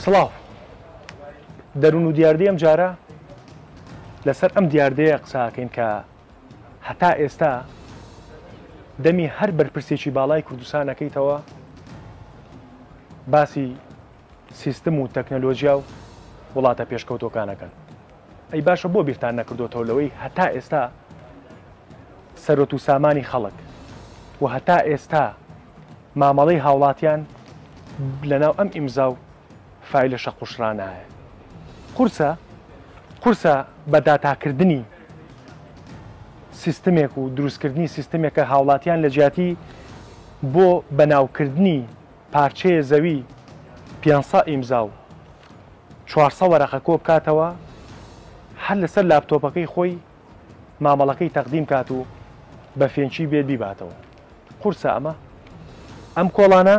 سڵاو. دەروون و دیاردەی ئەم جارە لەسەر ئەم دیاردەیە قسە ئەکەین کە هەتا ئێستا دەمی هەر بەرپرسێکی باڵای کوردستان ئەکەیتەوە باسی سیستم و تەکنەلۆجیا و وڵاتە پێشکەوتوەکان ئەکەن. ئەی باشە بۆ بیرتان نەکردۆتەوە لەوەی هەتا ئێستا سەرۆت و سامانی خەڵک و هەتا ئێستا مامەڵەی هاوڵاتیان لەناو ئەم ئیمزا و فایلە شەقوشڕانایە؟ قورسە قورسە بە داتاکردنی سیستمێک و دروستکردنی سیستمێک کە هاوڵاتیان لە جیاتی بۆ بەناوکردنی پارچەیە زەوی 500 ئیمزا و 400 وەرەقە کۆبکاتەوە هەر لەسەر لاپتۆپەکەی خۆی مامەڵەکەی تەقدیم کات و بە فێنکی بێت بیباتەوە. قورسە ئەمە؟ ئەم کۆڵانە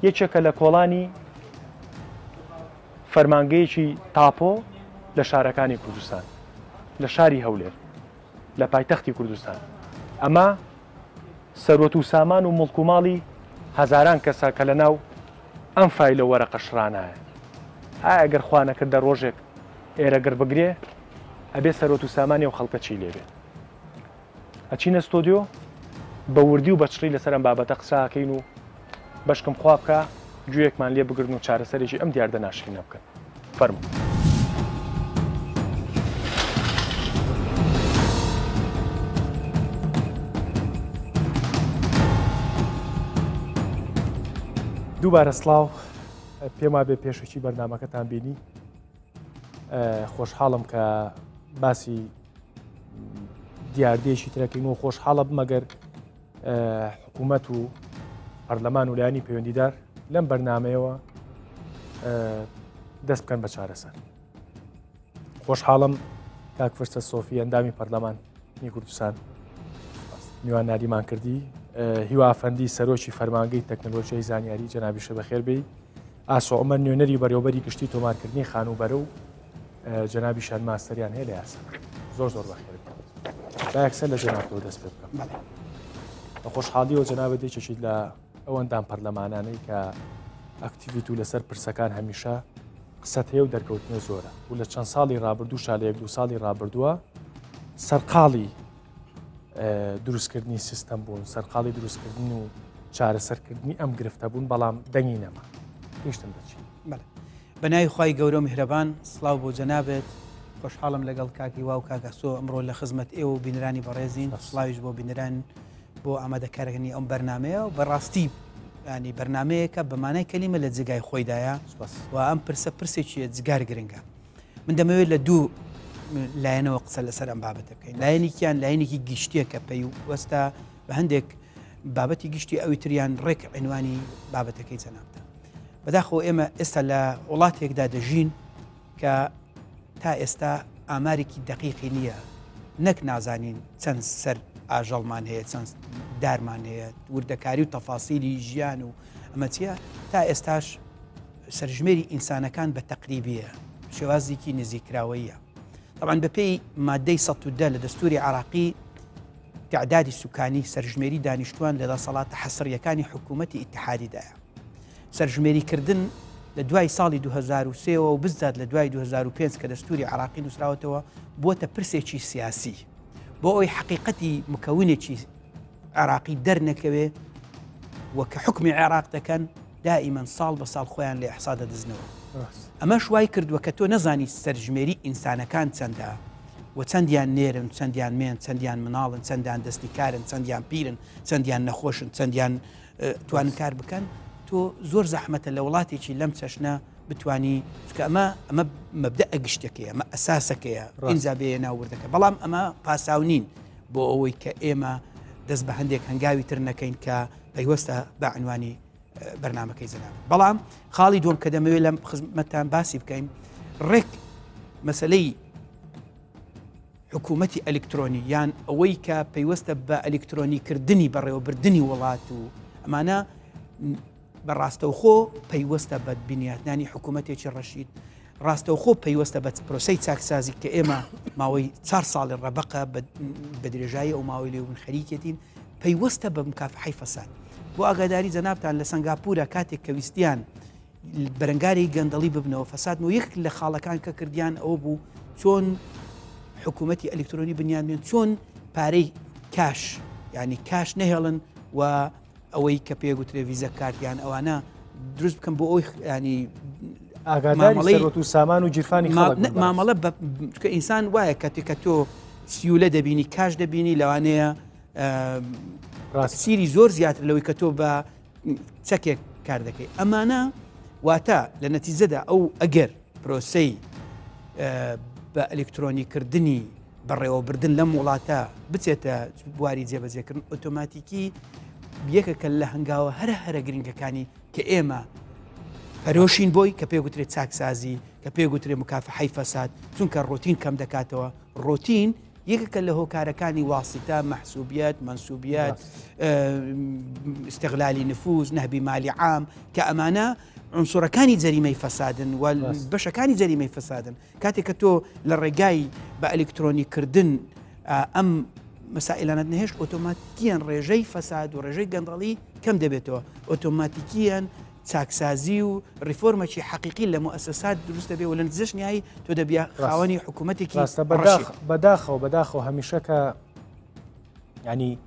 یەکێکە لە کۆڵانی فەرمانگەیەکی تاپۆ لە شارەکانی کوردستان، لە شاری هەولێر، لە پایتەختی کوردستان. ئەمە سەروەت و سامان و موڵک و ماڵی هەزاران کەسە کە لەناو ئەم فایلە وەرەقە شڕانایە. ئایا گەر خوا نەکردە ڕۆژێک ئێرە گڕ بگرێ ئەبێ سەروەت و سامانی ئەو خەڵکە چی لێ بێ؟ ئەچینە ستۆدیۆ بە وردی و بە چڕی لەسەر ئەم بابەتە قسە ئەکەین و بەشکم خوا بکا گوێیەکمان لێ بگرن و چارەسەرێکی ئەم دیاردە ناشرینە بکەن. فەرموو. دووبارە سڵاو پێم وابێ پێشەکی بەرنامەکەتان بینی خۆشحاڵم کە باسی دیاردەیەکی ترەکەین و خۆشحاڵە بمەگەر حکوومەت و پەرلەمان و لایەنی پەیوەندیدار لەم بەرنمەیەوە دەست بکەن بە چارەسەر خۆشحاڵم کاک فرسە سۆفی ئەندامی پەرلەمان ی کوردستان میواناریمان کردی هیوافەندی سەرۆکی فەرمانگەی تەکنەلۆژیای زانیاری جەنابیشە بەخێر بێی ئاسۆ عومەر نوێنەری بەڕێوەبەری گشتی تۆمارکردنی خانووبەرە و جەنابیشان ماستەریان هەیە لە یاسا زۆر زۆر بەخێر با یەکسەر لە جەنابتەوە دەست پێ بکەم بە خۆشحاڵیەوە جەنابت یەکێکیت لە ئەو ئەندام پەرلەمانانەی کە ئەکتیڤیت و لەسەر پرسەکان هەمیشە قسەت هەیە و دەرکەوتنە زۆرە و لە چەند ساڵی ڕابردوو شا لە یەک دوو ساڵی ڕابردووە سەرقاڵی دروستکردنی سیستەم بوون، سەرقاڵی دروستکردن و چارەسەرکردنی ئەم گرفتە بوون، بەڵام دەنگی نەما. گەیشتن بە چی؟ بەڵێ. بە ناوی خوای گەورە و میهرەبان، سڵاو بۆ جەنابت، خۆشحاڵم لەگەڵ کاک هیوا و کاک ئاسۆ ئەمڕۆ لە خزمەت ئێوە و بینەرانی بەڕێزین، سڵاویش بۆ بینەران بۆ ئامادەکارەکانی ئەم بەرنامەیە و بەڕاستی ینی بەرنمەیەکە بە مانای کەلیمە لە جێگای خۆیدایە و ئەم پرسە پرسێکی جگار گرنگە. من دەمەوێت لە دوو لایەنەوە قسە لەسەر ئەم بابەتە بکەین لایەنێکیان لایەنێکی گشتیە کە پەیوەستە بە هەندێک بابەتی گشتی ئەوی تریان ڕێک عنوانی بابەتەکەی جەنابتە بەداخەوە ئێمە ئێستا لە وڵاتێکدا دەژین کە تا ئێستا ئامارێکی دقیقی نییە نەک نازانین چەند سەر ئاژەڵمان هەیە چەند دارمان هەیە وردەکاری و تەفاسیلی ژیان و ئەمە چییە تا ئێستاش سەرژمێری ئینسانەکان بە تەقریبییە، شێوازێکی نزیککراوەییە. تەبعەن بەپێی مادەی 110 لە دەستوری عێراقی تعدادی سوکانی سەرژمێری دانیشتوان لە دەسەڵاتە حەسرییەکانی حکوومەتی ئیتحادیدایە. سەرژمێریکردن لە دوای ساڵی 2003 ەوە و بزات لە دوای 2005 کە دەستوری عێراقی نووسراوەتەوە بووەتە پرسێکی سیاسی بۆ ئەوەی حەقیقەتی مکەونێکی عێراقی دەرنەکەوێ و کە حوکمی عێراق دەکەن دائیمەن ساڵ بە ساڵ خۆیان لە ئیحسا دەدزنەوە. ئەمەش وای کردووە کە تۆ نەزانی سەرژمێری ئینسانەکان چەندە و چەندیان نێرن، چەندیان مێن، چەندیان مناڵن، چەندیان دەستی کارن، چەندیان پیرن، چەندیان نەخۆشن، چەندیان توانن کار بکەن. تۆ زۆر زەحمەتە لە وڵاتێکی لەم چەشنە بتانی چونکە ئەمە ئەمە مەبدەئە گشتەکەیە، ئەمە ئەساسەکەیە، ئینجا بێیە ناو وردەکە. بەڵام ئەمە پاساو نین بۆ ئەوەی کە ئێمە دەست بە هەندێک هەنگاوی تر نەکەین کە پەیوەستە بە عنوانی بەرنمەکەی جەناب. بەڵام خاڵی دووەم کە دەمەوێت لەم خزمەتتان باسی بکەین ڕێک مەسلەی حکوومەتی ئەلکترۆنی یان ئەوەی کە پەیوەستە بە ئەلکترۆنیکردنی بەڕێوەبردننی وڵات و ئەمانە بە ڕاستەوخۆ پەیوەستە بە بنیاتنانی حکوومەتێکی ڕەشید ڕاستەوخۆ پەیوەستە بە پرۆسەی چاکسازی کە ئێمە ماوەی چار ساڵی ڕەبەقە بە درێژایی ئەو ماوەی لێ بوون خەریکێتین پەیوەستە بە مکافحەی فەساد. بۆ ئاگاداری جەنابتان لە سەنگاپورە کاتێک کە ویستیان. بەرەنگاری گەندەڵی ببنەوە فەساد و یەک لە خاڵەکان کە کردیان ئەوە بوو چۆن حکوومەتی ئەلکترۆنی بنیان بێن چۆن پارەی کاش ینی کاش نەهێڵن و ئەوەی کە پێ گوترێ ڤیزە کارتیان ئەوانە دروست بکەم بۆ ئەوی ینی ئاگاداری سەروەت و سامان و گیرفانی خەڵک بن بەڕێز. مامەڵە بە چونکە ئینسان وایە کاتێک کە تۆ سیولە دەبینی کاش دەبینی لەوانەیە ڕاستە. سیری زۆر زیاتر لەوەی کە تۆ بە چەکێک کار دەکەی ئەمانە واتە لە نەتیجەدا ئەو ئەگەر پرۆسەی بە ئەلکترۆنی کردنی بەڕێوەبردن لەم وڵاتە بچێتە بواری جێبەجێکردن ئۆتۆماتیکی یەکێکە لە هەنگاوە هەرە هەرە گرنگەکانی کە ئێمە پەرۆشین بۆی کە پێگوترێت چاکسازی کە پێگوترێ مکافحەی فەساد چونکە ڕۆتین کەم دەکاتەوە ڕۆتین یەکێکە لە هۆکارەکانی واسیتە مەحسوبیەت مەنسوبیەت استغلالی نفوذ نهبی مالی عام کە ئەمانە عنصرەکانی جەریمەی فەسادن و بەشەکانی جەریمەی فەسادن کاتێک کە تۆ لە ڕێگای بە ئەلیکترۆنی کردن ئەم مەسائلانەت نەهێشت ئۆتۆماتیکیان ڕێژەی فەساد و ڕێژەی گەندەڵی کەم دەبێتەوە ئۆتۆماتیکیان چاکسازی و ڕیفۆرمەکی حەقیقی لە موئەسەسات دروست دەبێ و لە نتیجەش نیایی تۆ دەبیە خاوەنی حکوومەتێکی ڕاستە بەداخ بەداخەوە بەداخەوە هەمیشە کە ینی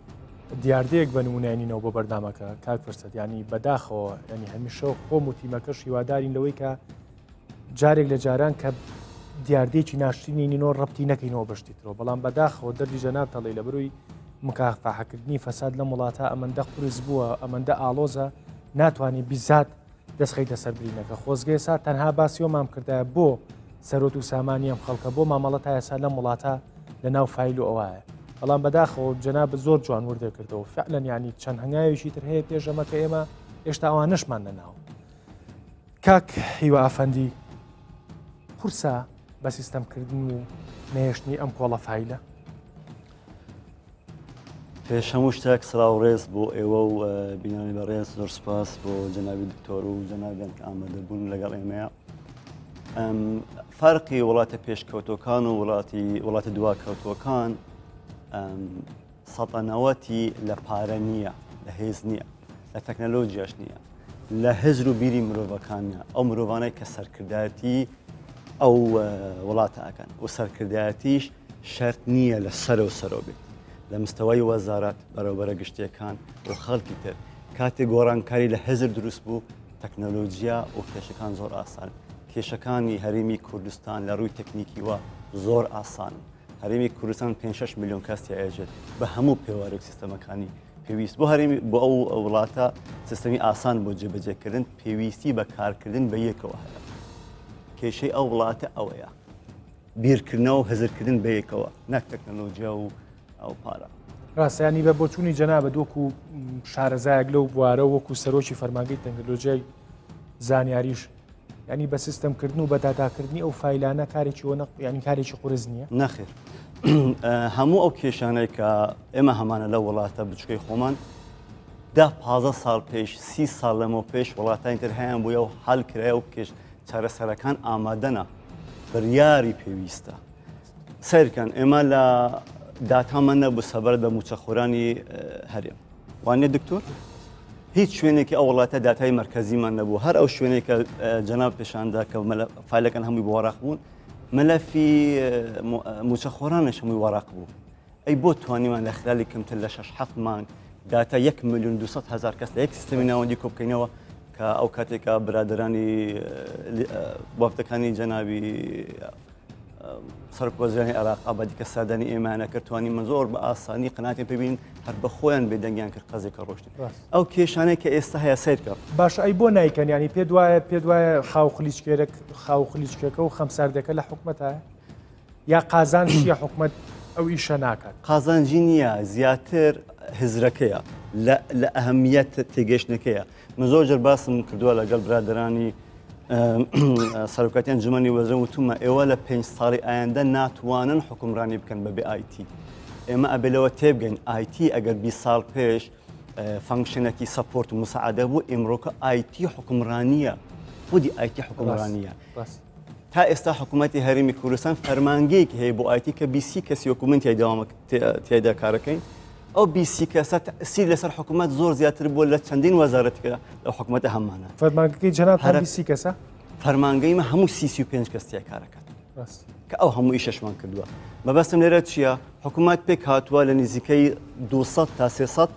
دیاردەیەک بە نمونێنینەوە بۆ بەرنمەکە کاک فرسەت ینی بەداخەوە ینی هەمیشە خۆم و تیمەکەش هیوادارین لەوەی کە جارێک لە جاران کە دیاردەیەکی ناشرینی نینۆ ڕەبتی نەکەینەوە بەشتی ترەوە بەڵام بەداخەوە دەردی جەناب تەڵی لە بەروی مکافحەکردنی فەساد لەم وڵاتە ئەمەندە قورس بووە ئەمەندە ئاڵۆزە ناتوانانی بیزات دەستخەیتە سەر برینەکە خۆزگە ئێستا تەنها باسی ئەومان کردایە بۆ سەرۆت و سامانی ئەم خەڵکە بۆ مامەڵە تا ئێستا لەم وڵاتە لە ناو فایل و ئەوایە بەڵام بەداخەوە جەناب زۆر جوان وردە کردەوە فعلا ینی چەند هەنگاوێکی تر هەیە پێشەمە کە ئێمە هێشتا ئەوانەشمان نەناوە کاک هیوا ئەفەندی قورسە بە سیستەمکردن و نەهێشتنی ئەم کۆڵە فایلە؟ پێش هەموو شتێک سڵاو ڕێز بۆ ئێوە و بینانی بەڕێز زۆر سپاس بۆ جەنابی دکتۆر و جەنابیان کە ئامادە بوون لەگەڵ ئێمەیە فەرقی وڵاتە پێشکەوتەکان و وڵاتی وڵاتە دواکەوتوەکان سەتەنەوەتی لە پارە نییە لە هێز نییە لە تەکنەلۆجیاش نییە لە هزر و بیری مرۆڤەکانە ئەو مرۆڤانەی کە سەرکردایەتی ئەو وڵاتە ئەکەن و سەرکردایەتیش شەرت نییە لە سەرەوە سەرەوە بێت لە مستەوای وەزارەت بەرەوبەرە گشتیەکان و خەڵکی تر کاتێک گۆڕانکاری لە هزر دروست بوو تەکنەلۆجیا و کێشەکان زۆر ئاسان کێشەکانی هەرێمی کوردستان لە ڕووی تەکنیکیوە زۆر ئاسان هەرێمی کوردستان 5 میلیۆن کەس تیاێژێت بە هەموو پێوارێک سیستەمەکانی پێویست بۆ هەرێمی بۆ ئەو وڵاتە سیستەمی ئاسان بۆ جێبەجێکردن پێویستی بە کارکردن بە یەکەوە هەیە کێشەی ئەو وڵاتە ئەوەیە بیرکردنەوە و هزرکردن بە یەکەوە نەک تەکنەلۆجیا و ئەو پارە. ڕاستیانی بە بۆچوونی جەنابت وەکو شارەزایەک لەو بوارە وەکو سەرۆکی فەرمانگەی تەکنەلۆژیای زانیاریش ینی بە سیستەمکردن و بە داتاکردنی ئەو فیلانە کارێکی وە ینی کارێکی قورس نییە؟ نەخێر هەموو ئەو کێشانەی کە ئێمە هەمانە لە وڵاتە بچوکەی خۆمان دا 15 ساڵ پێش سی ساڵ لەمە پێش وڵاتانی تر هەیان بووە و حل کرایە و کێش چارەسەرەکان ئامادەنە بڕیاری پێویستە سیرکەن ئێمە لە داتامان نەبوو سەبارەت بە موچەخۆرانی هەرێم وانە دکتۆر هیچ شوێنێکی ئەو وڵاتە داتای مرکزیمان نەبوو هەر ئەو شوێنێک کە جەناب پێشاندا کە فیلەکان هەمووی بۆ بوون مەلەفی موچەخۆرانش هەمووی وەراق بوو ئەی بۆ توانیمان لە خلالی کەمتر لە 6 7 مانگ داتا 1 میلیۆن 200 هزار کەس لە یەک سیستەمی ناوەندی کۆبکەینەوە کە ئەو کاتێکە برادرانی وەفدەکانی جەنابی سەرۆک وەزیرانی عێراق ئابادی کە سەردانی ئێمانە کرد توانی من زۆر بە ئاسانی قەناتیان پێبین هەر بە خۆیان بێدەنگیان کرد قەزێکە ڕۆشتن ئەو کێشانەی کە ئێستا هەیە سەیر کە باش ئەی بۆ نایکەن ینی پێ دوایە پێ دوایە خاو خلیچکێرەک خاو خلیچکەکە و خەمساردەکە لە حکومەتە یا قازانجیە حکومەت ئەو ئیشە ناکات قازانجی نییە زیاتر هزرەکەیە لە ئەهمیەت تێگەشتنەکەیە من زۆر جار باسم کردووە لەگەڵ برادەرانی سەرۆکاتی ئەنجومەنی وەزیران وتومە ئێوە لە پێنج ساڵی ئایندە ناتوانن حکومرانی بکەن بەبێ ئایتی ئێمە ئەبێ لەوە تێبگەین ئایتی ئەگەر 20 ساڵ پێش function ێکی support و مساعدە بوو ئیمڕۆکە ئایتی حکومڕانیە خودی ئایتی حکومڕانیە تا ئێستا حکوومەتی هەرێمی کوردستان فەرمانگەیەکی هەیە بۆ ئایتی کە بیسی کەسی وەکو من تیایدا کارەکەین. ئەو 20 کەسە تەئسیر لەسەر حکوومەت زۆر زیاتر بووە لە چەندین وەزارەتی کە لەو حکوومەتە هەمانە. فەرمانگەکەی جەنابتان 20 کەسە؟ فەرمانگەی مە هەموو 35 کەس تیا کارەکات. کە ئەو هەموو ئیشەشمان کردووە. مەبەستم لێرە چییە؟ حکوومەت پێک هاتووە لە نزیکەی 200 تا 300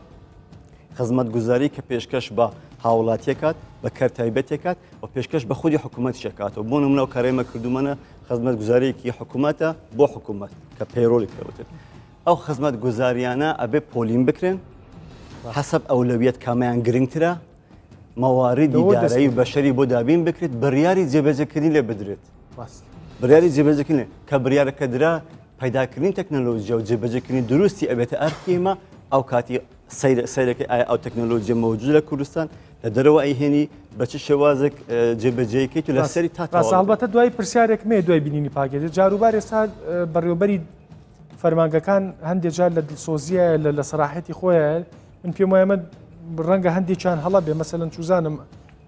خزمەتگوزاری کە پێشکەش بە هاوڵاتیەکات بە کەر تایبەتێکات و پێشکەش بە خودی حکوومەت شکاتەوە بۆ نمونە و کارێمە کردومەنە خزمەتگوزاریەکی حکوومەتە بۆ حکوومەت کە payroll ی پێوتن ئەو خزمەتگوزاریانە ئەبێ پۆلین بکرێن حەسەب ئەولەویەت کامیان گرنگترە مەواردی دارایی و بەشەری بۆ دابین بکرێت بڕیاری جێبەجێکردنی لێ بدرێت بڕیاری جێبەجێکردن کە بڕیارەکە درا پەیداکردنی تەکنەلۆژیا و جێبەجێکردنی دروستی ئەبێتە ئەرکی ئێمە ئەو کاتی سەیرەکەی ئایا ئەو تەکنەلۆژیە مەوجود لە کوردستان لە دەرەوە ئەیهێنی بە چ شێوازێک جێبەجێکەیت و لەسەری تا هەڵبەتە دوای پرسیارێک مێ دوای بینینی پاکێجە جاروبار ئێستا بەڕێوبەری فەرمانگەکان هەندێک جار لە دڵسۆزیە لە لە سەراحەتی خۆیان من پێم وایە ئەمە ڕەنگە هەندێکیان هەڵە بێ مەسەلەن چوزانم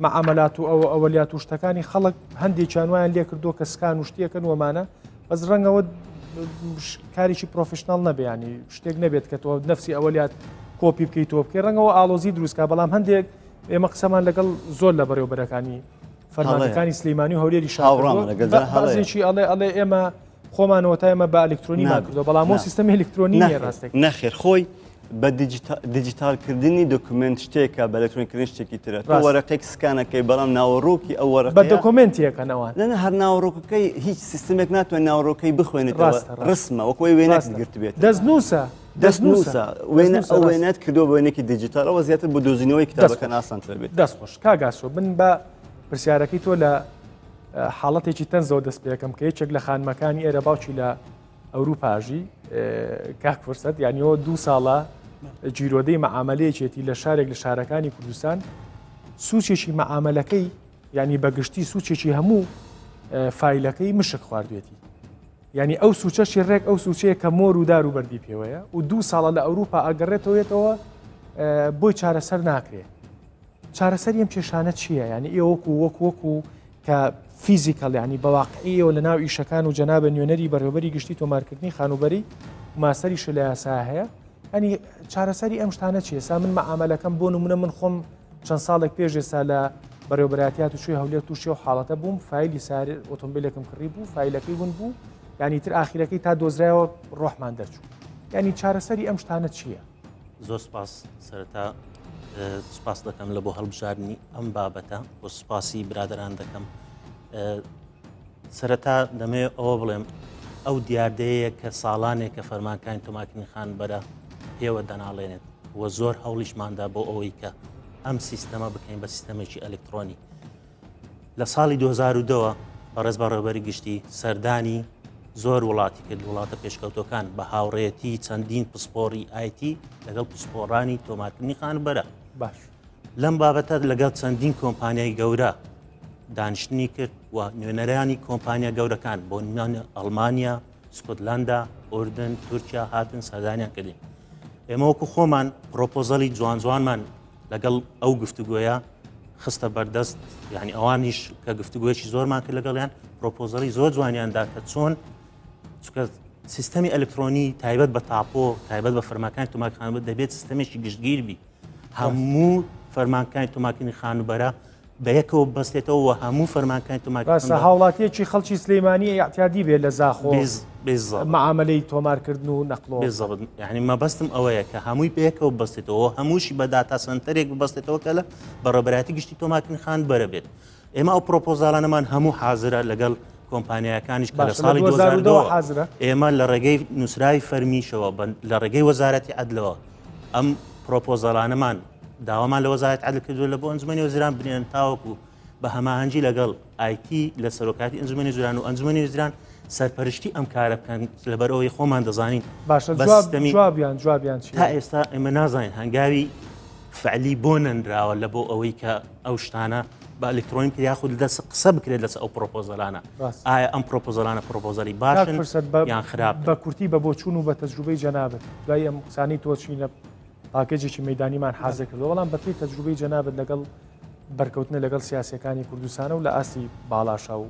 مەعامەلات و ئەوە ئەوەلیات و شتەکانی خەڵک هەندێکیان وایان لێ کردووە کە scan و شتێکن وەمانە بەس ڕەنگەوە کارێکی professional نەبێ ینی شتێک نەبێت کە تۆ نفسی ئەوەلیات کۆپی بکەیت تۆ بکەی ڕەنگەوە ئاڵۆزی دروستکە بەڵام هەندێک ئێمە قسەمان لەگەڵ زۆر لە بەڕێوبەرەکانی فەرمانەکانی سلیمانی و هەولێری شاڕێکی ئەڵێ ئەڵێ ئێمە خۆمانەوە تا ئێمە بە ئەلکترۆنیمان کردووە بەڵام ئەو سیستەمی ئەلکترۆنی نییە ڕاستێک. نەخێر خۆی بە دیجیتالکردنی document شتێکە بە ئەلکترۆنیکردن شتێکی ترە تۆ وەرەقێک scan ەکەی بەڵام ناوەڕۆکی ئەو وەرەقەیە بە document یەکەن ئەوان نە هەر ناوەڕۆکەکەی هیچ سیستمێک ناتوانێت ناوەڕۆکەی بخوێنێتەوە ڕسمە وەکو ئەوەی وێنەت گرتبێت دەستنووسە دەستنووسە وێنە ئەو وێنەت کردووە بە وێنێکی دیجیتال ئەوە زیاتر بۆ دۆزینەوەی کتابەکان ئاسانتر بێت. دەست خۆش کاک ئاسۆ من بە پرسیارەکەی تۆ لە حاڵەتێکی تەنزەوە دەست پێەکەم کە یەکێک لە خانمەکانی ئێرە باوکی لە ئەوروپاژی کاک فرسەت یانیەوە دوو ساڵە گیرۆدەی مەعاملەیەکێتی لە شارێک لە شارەکانی کوردستان سوچێکی مەعاملەکەی ینی بەگشتی سوچێکی هەموو فیلەکەی مشک خواردوێتی ینی ئەو سوچەشی ڕێک ئەو سوچەیە کە مۆر و دار و بەردی پێوەیە و دوو ساڵە لە ئەوروپا ئەگەڕێتەوەێتەوە بۆی چارەسەر ناکرێت چارەسەری ئەم کێشانە چییە؟ یانی ئێوە وەکو وەکو وەکو کە physical یانی بە واقعی ئێوە لە ناو ئیشەکان و جەنابە نوێنەری بەڕێوەبەری گشتی تۆمارکردنی خانووبەرەی و ماستەریشە لە یاسا هەیە ئەنی چارەسەری ئەم شتانە چیە سا من مەعامەلەکەم بۆ نمونە من خۆم چەند ساڵێک پێش ئێستا لە بەڕێوبەراتیات و شوێ هەولێر تووشی و حاڵەتە بووم فایلی سار ئۆتۆمبیلێکم کڕی بوو فایلەکەی ون بوو ینی تر ئاخیرەکەی تا دۆزرایەوە ڕۆحمان دەرچوو ینی چارەسەری ئەم شتانە چییە؟ زۆر سپاس سەرەتا سپاس دەکەم لە بۆ هەڵبژاردنی ئەم بابەتە و سپاسی برادران دەکەم سەرەتا دەمێ ئەوە بڵێم ئەو دیاردەیە کە ساڵانێک کە فەرمانکانی تۆماکردنی خان بەرە پێوە دەناڵێنێت و زۆر هەوڵیشماندا بۆ ئەوەی کە ئەم سیستەمە بکەین بە سیستەمێکی ئەلکترۆنی لە ساڵی 2002 ەوە بەڕێز بەڕێوەبەری گشتی سەردانی زۆر وڵاتی کرد وڵاتە پێشکەوتەکان بە هاوڕێتی چەندین پسپۆڕی IT لەگەڵ پسپۆڕانی تۆمارکردنی خانوبەرە باش لەم بابەتە لەگەڵ چەندین کۆمپانیای گەورە دانیشتنی کرد و نوێنەرانی کۆمپانیا گەورەکان بۆ نمونە ئەڵمانیا سکۆتلاندا ئوردن تورکیا هاتن سەردانیان کردین ئێمە وەکو خۆمان proposal ی جوان جوانمان لەگەڵ ئەو گفتوگۆیە خستە بەردەست یعنی ئەوانیش کە گفتوگویەکی زۆرمان کرد لەگەڵیان proposal ی زۆر جوانیاندا کە چۆن چکە سیستەمی ئەلکترۆنی تایبەت بە تاپۆ تایبەت بە فەرماکانی تۆمارخانە دەبێت سیستەمێکی گشتگیر بی هەموو فەرمانکانی تۆمارکردنی خانوبەرە بەیەکەوە بەستێتەوە و هەموو فەرمانکانی تۆمارکردن ڕاستە هاوڵاتیەکی خەڵکی سلەیمانی ئیعتیادی بێ لە زاخۆ بالضبط معاملەی تۆمارکردن و نەقڵۆ بالضبط یعنی مەبەستم ئەوەیە کە هەمووی پێکەوە بەستێتەوە هەمووشی بە data center ێک ببەستێتەوە کە لە بەڕێوەبەرایەتی گشتی تۆمارکردنی خانووبەرە بێت ئێمە ئەو proposal انەمان هەموو حازرە لەگەڵ کۆمپانیاکانیش کە لە ساڵی 2002 حازرە ئێمە لە ڕێگەی نووسراوی فەرمیشەوە لە ڕێگەی وەزارەتی عەدلەوە ئەم proposal انەمان داوامان لە وەزارەتی عەدل کردووە لە بۆ ئەنجومەنی وەزیران بنێرن تاوەکو بە هەماهەنگی لەگەڵ IT لە سەرۆکاتی ئەنجومەنی وەزیران و ئەنجومەنی وەزیران سەرپەرشتی ئەم کارە بکەن لەبەر ئەوەی خۆمان دەزانین باشە جوابیان جوابیان جوابیان تا ئێستا ئێمە نازانین هەنگاوی فعلی بۆ نەنراوە لە بۆ ئەوەی کە ئەو شتانە بە ئەلکترۆنی بکرێت یاخود دەست قسە بکرێت لەسەر ئەو proposal انە ئایا ئەم proposal انە proposal ی باشن یان خراپ بە کورتی بە بۆچوون و بە تەجروبەی جەنابت دوای ئەم قسانەی تۆ چینە پاکێجێکی مەدانیمان حازر کردووە بەڵام بەپێی تەجروبەی جەنابت لەگەڵ بەرکەوتنە لەگەڵ سیاسەکانی کوردستانە و لە ئاستی باڵاشا و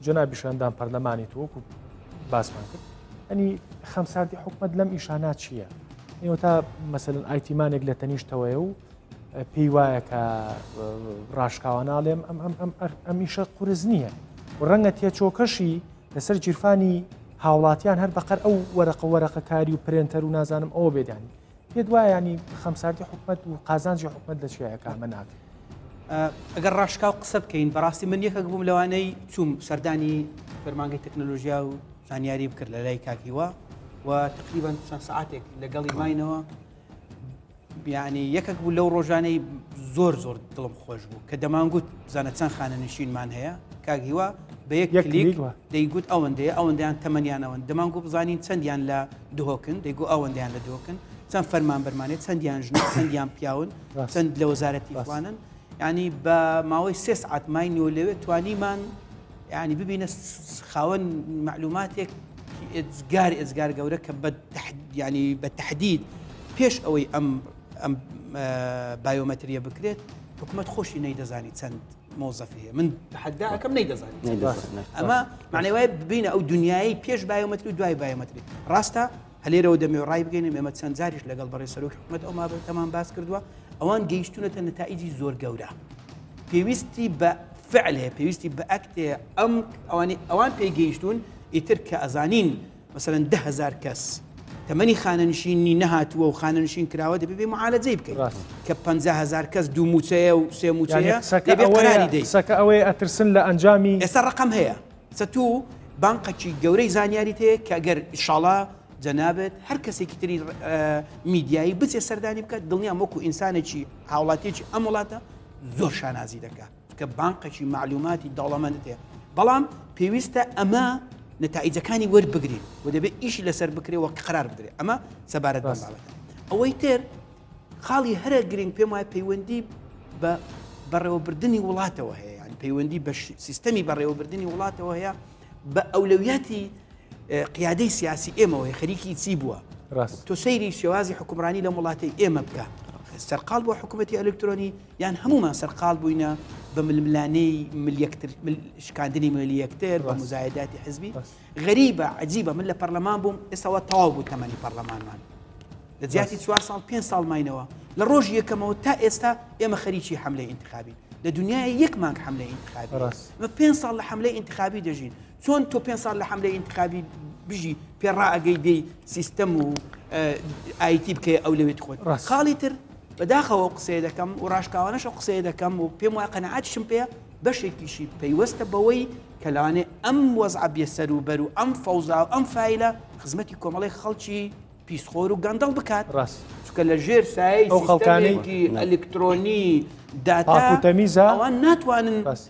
جەنابیش ئەندام پەرلەمانی تۆ وەکو باسمان کرد ئەنی خەمساردی حکومت لەم ئیشانە چییە؟ ئێوە تا مەسەلەن ئایتیمانێک لە تەنیشتەوەیە و پێی وایە کە ڕاشکاواناڵێم ئەم ئەم ئەم ئەم ئیشە قورس نییە و ڕەنگە تێچۆکەشی لەسەر گیرفانی هاوڵاتیان هەر بەقەر ئەو وەرەقە وەرەقەکاری و پرێنتەر و نازانم ئەوە بێدانی پێت وایە ینی خەمساردی حکومت و قازانجی حکومت لە چیایە کە ئەمە ناکرێت؟ ئەگەر ڕاشکاو قسە بکەین بەڕاستی من یەکێک بووم لەوانەی چووم سەردانی فەرمانگەی تەکنەلۆژیا و زانیاری بکرد لە لای کاک هیوا و تقریبان چەند سعاتێک لەگەڵی ماینەوە یعنی یەکێک بوو لەو ڕۆژانەی زۆر زۆر دڵم خۆش بوو کە دەمانگوت بزانە چەند خانەنشینمان هەیە کاک هیوا بە یەک کلیک دەیگوت ئەوەندەیە ئەوەندەیان تەمەنیانەوەن دەمانگو بزانین چەندیان لە دهۆکن دەیگو ئەوەندەیان لە دهۆکن چەند فەرمانبەرمانێت چەندیان ژن چەندیان پیاون چەند لە وەزارەتی فڵانن ینی بە ماوەی سێ سعات ماینەوە لەوێ توانیمان ینی ببینە خاوەن معلوماتێک ئێجگار ئێجگار گەورە کە بە ینی بە تهدید پێش ئەوەی ئەم ئەم بایۆمەتریە بکرێت حکوومەت خۆشی نەیدەزانی چەند مۆزەفی هەیە من تحداکەم نەیدەزانی ئەمە معنی وایە ببینە ئەو دنیای پێش بایۆمەتری و دوای بایۆمەتری ڕاستە هەلێرەوە دەمەوێت ڕایبگەینم ئێمە چەند جاریش لەگەڵ بەڕێز سەرۆکی حکومەت ئەو مابەتەمان باس کردووە ئەوان گەیشتونەتە نەتائیجی زۆر گەورە پێویستی بە فعل هەیە پێویستی بە ئەکت هەیە ئەم ئەوانی ئەوان پێی گەیشتون ئیتر کە ئەزانین مەسەلەن 10هزار کەس تەمەنی خانەنشینی نەهاتووە و خانەنشین کراوە دەبێ بێ معالەجەی بکەیت کە 500هزار کەس دوو موچەیە و سێ موچەیە دەبێ قەراری دەی قسەکە ئەوەیە ئەترسن لە ئەنجامی ئێستا ڕقم هەیە سە تو بانقەکی گەورەی زانیاریت هەیە کە گەر ئیشاڵا جەنابت هەر کەسێکی تری میدیایی بچێ سەردانی بکات دڵنیام وەکو ئینسانێکی هاوڵاتیەکی ئەم وڵاتە زۆر شانازی دەکات کە بانقێکی معلوماتی دەوڵەمەندت هەیە بەڵام پێویستە ئەمە نەتائیجەکانی وەربگرین و دەبێت ئیشی لەسەر بکرێ وەک قرار بدرێت ئەمە سەبارەت بەم بابەتە ئەوەی تر خاڵی هەرە گرنگ پێم وایە پەیوەندی بە بەڕێوەبردننی وڵاتەوە هەیە یان پەیوەندی بە سیستەمی بەڕێوەبردننی وڵاتەوە هەیە بە ئەولەویاتی قیادەی سیاسی ئێمەوە خەریکی چی بووە تۆ سەیری شێوازی حکومڕانی لەم وڵاتی ئێمە بکە سەرقال بۆ حکوومەتتی ئەلکترۆنی یان هەمومان سەرقال بووینە بە ململانێی ملیەکتر شکاندنی ملی یەکتر بە مزایداتی حزبی غەریبە عجیبە من لە پەرلەمان بووم ئێستاوە تەواو بوو تەمەنی پەرلەمانمان لە جیاتی چوار ساڵ پێ ساڵ ماینەوە لە ڕۆژی یەکەمەوە تا ئێستا ئێمە خەریکی حملەی ئینتخابین لە دنیای یەک مانگ حملەی ئینتخابی ڕاست پێ ساڵ لە حملەی ئینتخابی دەژین چۆن تۆ پێ ساڵ لە حملەی ئینتخابی بژی پێ ڕائەگەی دەی سیستەم و ئایتی بکەی ئەو لەوێت خۆت خاڵی تر بەداخەوە قسەیە دەکەم و ڕاشکاوانەش قسەیە دەکەم و پێم وایە قەنەعاتیشم پێیە بەشێکیشی پەیوەستە بەوەی کە لەوانەیە ئەم وەزعە بێ سەر و بەر و ئەم فەوزا و ئەم فایلە خزمەتی کۆمەڵی خەڵکی پیسخۆر و گەندەڵ بکات ڕاست چونکە لە ژێر سایەی ئەو خەڵکانەی سیستەمێکی ئەلکترۆنی داتا پاک و تەمیزە ئەوان ناتوانن ڕاست.